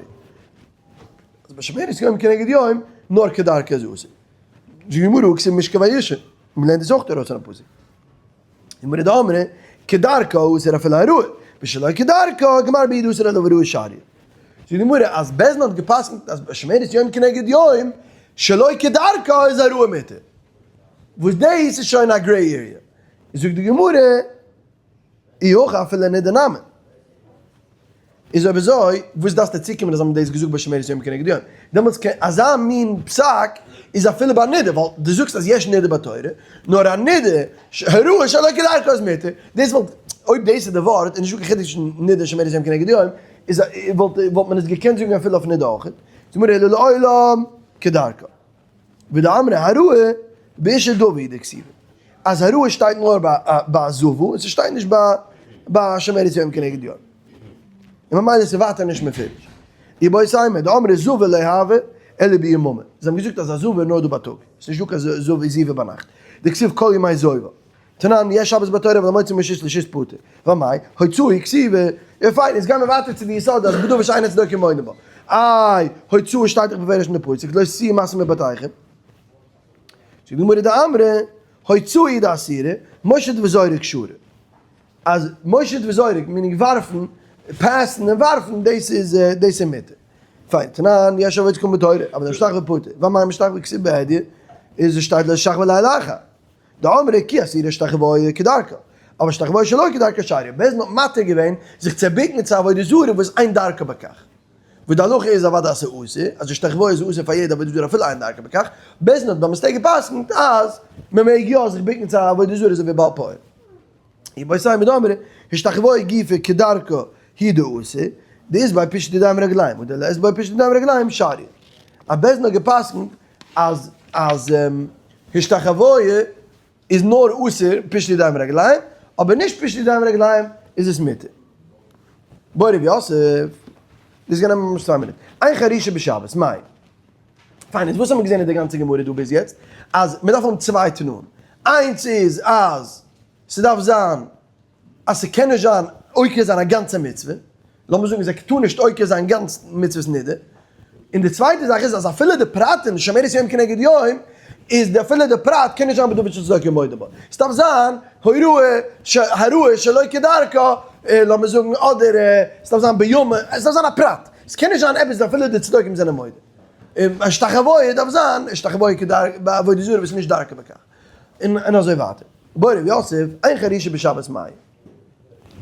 אז ביי שומרת יום כנגד יום נאר כדרכה איז אסור. זאגט גמרא הא כתיב משכבי אשה, מ'לערנט דאס אויך ארויס פון א פסוק. גמרא דאמרי כדרכה אסור אפילו העראה, ושלא כדרכה גמר ביאה דאסור אלא העראה שריא. זאגט די גמרא אז בית דין האט גע'פסק'נט אז שומרת יום כנגד יום שלא כדרכה איז העראה מותר. וואס דאס איז שוין א gray area. זאגט די גמרא אי הכי אפילו נדה נמי. איז אויב אזוי וואס דארפסטו צוקומען אז זיי האבן דאס געזאגט ביי שומרת יום כנגד יום? דעמאלטס קען אזא מין פסק איז אפילו ביי נדה, ווייל דו זאגסט אז יש נדה בתורה, נאר א נדה העראה שלא כדרכה איז מותר, דאס וואלט, אויב דאס איז די ווארט, איז נישטא קיין חילוק צווישן נדה און שומרת יום כנגד יום, איז וואלט וואלט מען עס געקענט זאגן אפילו אויף נדה אויך. זאגט גמרא אלא לעולם כדרכה. ודאמרי העראה באשה דוה דכתיב, אז העראה שטייט נאר ביי א זבה און ס'שטייט נישט ביי שומרת יום כנגד יום, און ממילא איז ווייטער נישט מפורש. איבעית אימא דאמרי זבה לא הוה אלא ביממא, זיי האבן געזאגט אז א זבה איז נאר דא בייטאג, ס'איז נישט דא קיין זבה זיבה ביינאכט, דכתיב כל ימי זובה. תנן, יש שבת בתורה אבל המוציא מרשות לרשות פטור. ואמאי, הוצאה כתיבא, יא פיין, איז גיימער ווייטער צו די יסוד אז בדבר שאין הצדוקים מודים בו. איי, הוצאה שטייט דאך בפירוש אין די פסוק, לא תוציאו משא מבתיכם. זאגט די גמרא דאמרי, הוצאה היא דאסירא, מושיט וזורק שרי. אז מושיט וזורק, meaning ווארפן, pass ן און ווארפן, דאס איז דאס איז מותר. פיין, תנן, יש עבודת קום בתורה, אבל המשתחווה פטור. ואמאי משתחווה כתיב בהדיא, איז עס שטייט לא תשתחוה לאל אחר. דאמרי כי אסירא השתחוואה כדרכה, אבער השתחוואה שלא כדרכה שריא, בית דין האט מתיר געווען זיך צו בוקן צו עבודה זרה וואס אין דרכה בכך. וואס די הלכה איז אוודאי אז ס'איז אסור, אז השתחוואה איז אסור פאר יעדע עבודה זרה אפילו אין דרכה בכך, בית דין האט ביי mistake גע'פסק'נט אז מ'מעג יא זיך בוקן צו א עבודה זרה אזוי ווי בעל פעור. איבעית אימא דאמרי השתחוואה גופא כדרכה הוא דאסור, דאית ביה פישוט ידיים ורגליים, ודלית ביה פישוט ידיים ורגליים שריא. אז בית דין האט גע'פסק'נט אז אז השתחוויה איז נאר אסור פישוט ידיים ורגליים, אבער נישט פישוט ידיים ורגליים איז עס מותר. בעי רב יוסף, דאס גייט נעמען ממש צוויי מינוט. אין חרישה בשבת, מאי? פיין, איז וואס האבן מיר געזען אין די גאנצע גמרא דא ביז יעצט? אז מען דארף האבן צוויי תנאים. איינס איז אז ס'דארף זיין אז ס'קען נישט זיין עוקר זיין א גאנצע מצוה. לאמיר זאגן זיי טארן נישט עוקר זיין גאנץ מצוות נידה, און די צווייטע זאך איז אז אפילו די פרטים שומרת יום כנגד יום, איז די אפילו די פרט קען נישט זיין בדבר שצדוקים מודה בו, ס'דארף זיין הוראה הוראה שלא כדרכה, לאמיר זאגן אדער ס'דארף זיין בימה, עס דארף זיין א פרט, ס'קען נישט זיין עפעס אפילו די צדוקים זענען מודה, און השתחוויה דארף זיין השתחוויה כדרכה בעבודה זרה וואס איז נישט דרכה בכך, און אזוי ווייטער. בעי רב יוסף, אין חרישה בשבת מאי.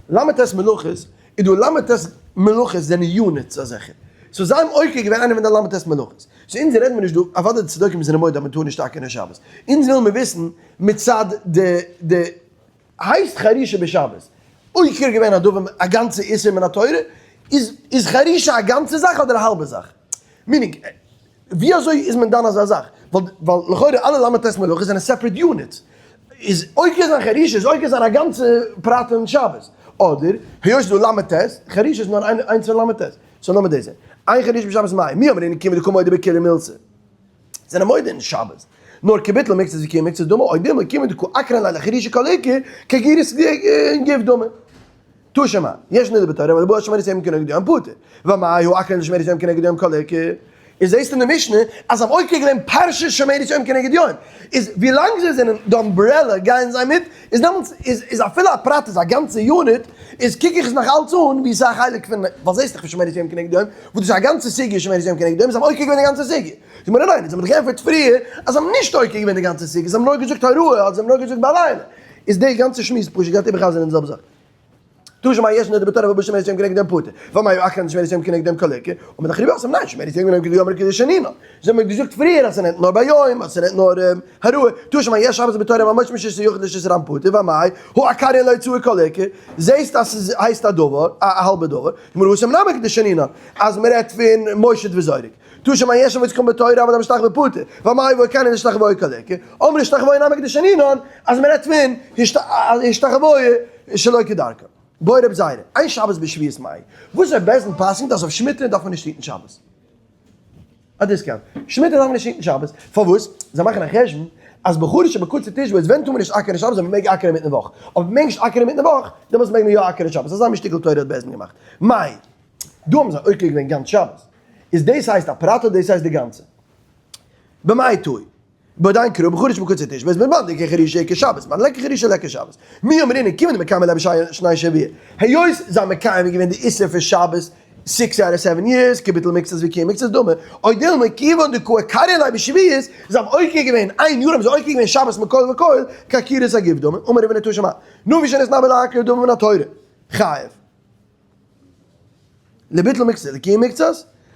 ל"ט מלאכות איז דא ל"ט מלאכות זענען units אזעלכע. so זיי האבן עוקר געווען איינע פון די ל"ט מלאכות. so אונז רעדן מיר נישט דא, אוודאי די צדוקים זענען מודה אז מען טאר נישט אקערן שבת. אונז ווילן מיר וויסן מצד די די הייסט חרישה בשבת עוקר געווען א דבר א גאנצע איסור מן התורה? איז איז חרישה א גאנצע זאך אדער א האלבע זאך? meaning ווי אזוי איז מען דן אזא זאך? ווייל ווייל לכאורה אלע ל"ט מלאכות זענען separate units. איז עוקר זיין חרישה איז עוקר זיין א גאנצע פרט אין שבת. אדער היות ס'איז דא ל"ט, חרישה איז נאר איינס פון ל"ט. so לאמיר דאס זען. אין חרישה בשבת מאי, מי אמרינן כיון דקא מודו בכוליה מילתא. זענען מודה אין שבת. נאר כביטול מקצת וקיום מקצת דמי, או דילמא כיון דקא עקרין ליה לחרישה כל עיקר, כעקירת גוף דמי. תא שמע, יש נדה בתורה אבל הבא שומרת יום כנגד יום פטור, ואמאי הא עקרין לשומרת יום כנגד יום כל עיקר, איז זעהסט אין די משנה אז זיי האבן עוקר געווען פרשת שומרת יום כנגד יום, איז ווילאנג זיי זענען די umbrella גייען זיי מיט, איז דעמאלטס איז איז אפילו א פרט איז א גאנצע unit, איז קוק איך עס נאך אלץ אן ווי ס'איז א חלק פון, ווייל זעהסט דאך פון שומרת יום כנגד יום, וואס דאס איז א גאנצע סוגיא שומרת יום כנגד יום, זיי האבן עוקר געווען די גאנצע סוגיא. זאג מיר ניין, זיי האבן דאך געענטפערט פריער אז זיי האבן נישט עוקר געווען די גאנצע סוגיא, זיי האבן נאר געזאגט הוראה, אדער זיי האבן נאר געזאגט בלילה. איז די גאנצע שמועס פשוט גייט איבערחזר'ן די זעלבע זאך. תא שמע יש נדה בתורה והבא שומרת יום כנגד יום פטור, ואמאי הא עקרין לשומרת יום כנגד יום כל עיקר, אמר לך רב יוסף ניין שומרת יום כנגד יום כדשנינן, זיי האבן געזאגט פריער אז ס'רעדט נאר ביום, אז ס'רעדט נאר הוראה, תא שמע יש שבת בתורה והמוציא מרשות היחיד לרשות הרבים פטור, ואמאי הא עקרין להוצאה כל עיקר, זעהסט אז ס'הייסט א דבר, א האלבע דבר, גמרא התם נמי כדשנינן, אז מ'רעדט פון מושיט וזורק. תא שמע יש המוציא חכמים בתורה אבל המשתחווה פטור, ואמאי הא עקרין להשתחוואה כל עיקר, אמרי השתחוואה נמי כדשנינן, אז מ'רעדט פון השתחוואה שלא כדרכה. בעי רבי זירא, אין שבת בשביעית מאי, וואס אויב בית דין פסק'נט אז אויף שמיטה דארף מען נישט היטן שבת? א discount. שמיטה דארף מען נישט היטן שבת, פארוואס? זיי מאכן א חשבון אז בחריש שבקציר תשבות ווען טאר מען נישט אקערן שבת ווען מ'מעג אקערן אינמיטן וואך, אויב מ'מעג נישט אקערן אינמיטן וואך, דעמאלטס מעג מען יא אקערן שבת, אזא מין שטיקל תורה האט בית דין געמאכט. מאי, דא האבן זיי עוקר געווען גאנץ שבת. איז דאס הייסט א פרט אדער דאס הייסט די גאנצע? במאי טעי? בדיין קרא בחריש בקציר תשבות בזמן דאיכא חרישה איכא שבת מאן ליכא חרישה ליכא שבת מי אמרינן כיון דמקיימי ליה בשני שבוע היות זיי מקיים געווען די איסור פון שבת six out of seven years כביטול מקצת וקיום מקצת דמי או דילמא כיוון דקא עקרי ליה בשביעית זיי האבן עוקר געווען איין יאר האבן זיי עוקר געווען שבת מכל וכל כעקירת הגוף דמי אמר רב הונא תא שמע נביא שנתנבא לעקור דבר מן התורה חייב. לביטול מקצת לקיום מקצת,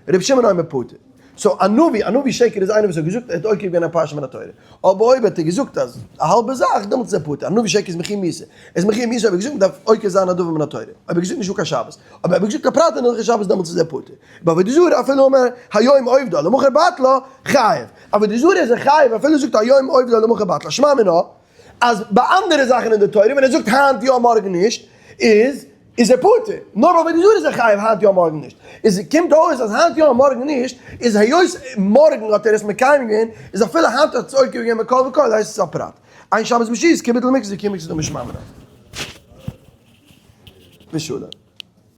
רבי שמעון אומר פטור. so א נביא, א נביא שקר איז איינער וואס האט געזאגט ער האט עוקר געווען א פרשה מן התורה. אבער אויב האט ער געזאגט אז א האלבע זאך, דעמאלטס איז ער פטור. א נביא שקר איז מחויב מיתה. ער איז מחויב מיתה אויב ער האט געזאגט מען דארף עוקר זיין א דבר מן התורה. אויב ער האט געזאגט נישטא קיין שבת. אבער אויב ער האט געזאגט א פרט אין הלכות שבת דעמאלטס איז ער פטור. בעבודה זרה אפילו אומר היום עובדה למחר בטלה, חייב. עבודה זרה איז ער חייב אפילו ער זאגט היום עובדה למחר בטלה. שמע מינה אז ביי אנדערע זאכן אין די תורה ווען ער זאגט היינט יא מארגן נישט איז איז ער פטור, נאר ביי עבודה זרה איז ער חייב היינט יא מארגן נישט, איז קומט אויס אז היינט יא מארגן נישט איז היות מארגן האט ער עס מקיים געווען איז אפילו היינט האט עס עוקר געווען מכל וכל הייסט עס א פרט. אין שבת בשביעית כביטול מקצת וקיום מקצת דמי שמע מינה. ושלום.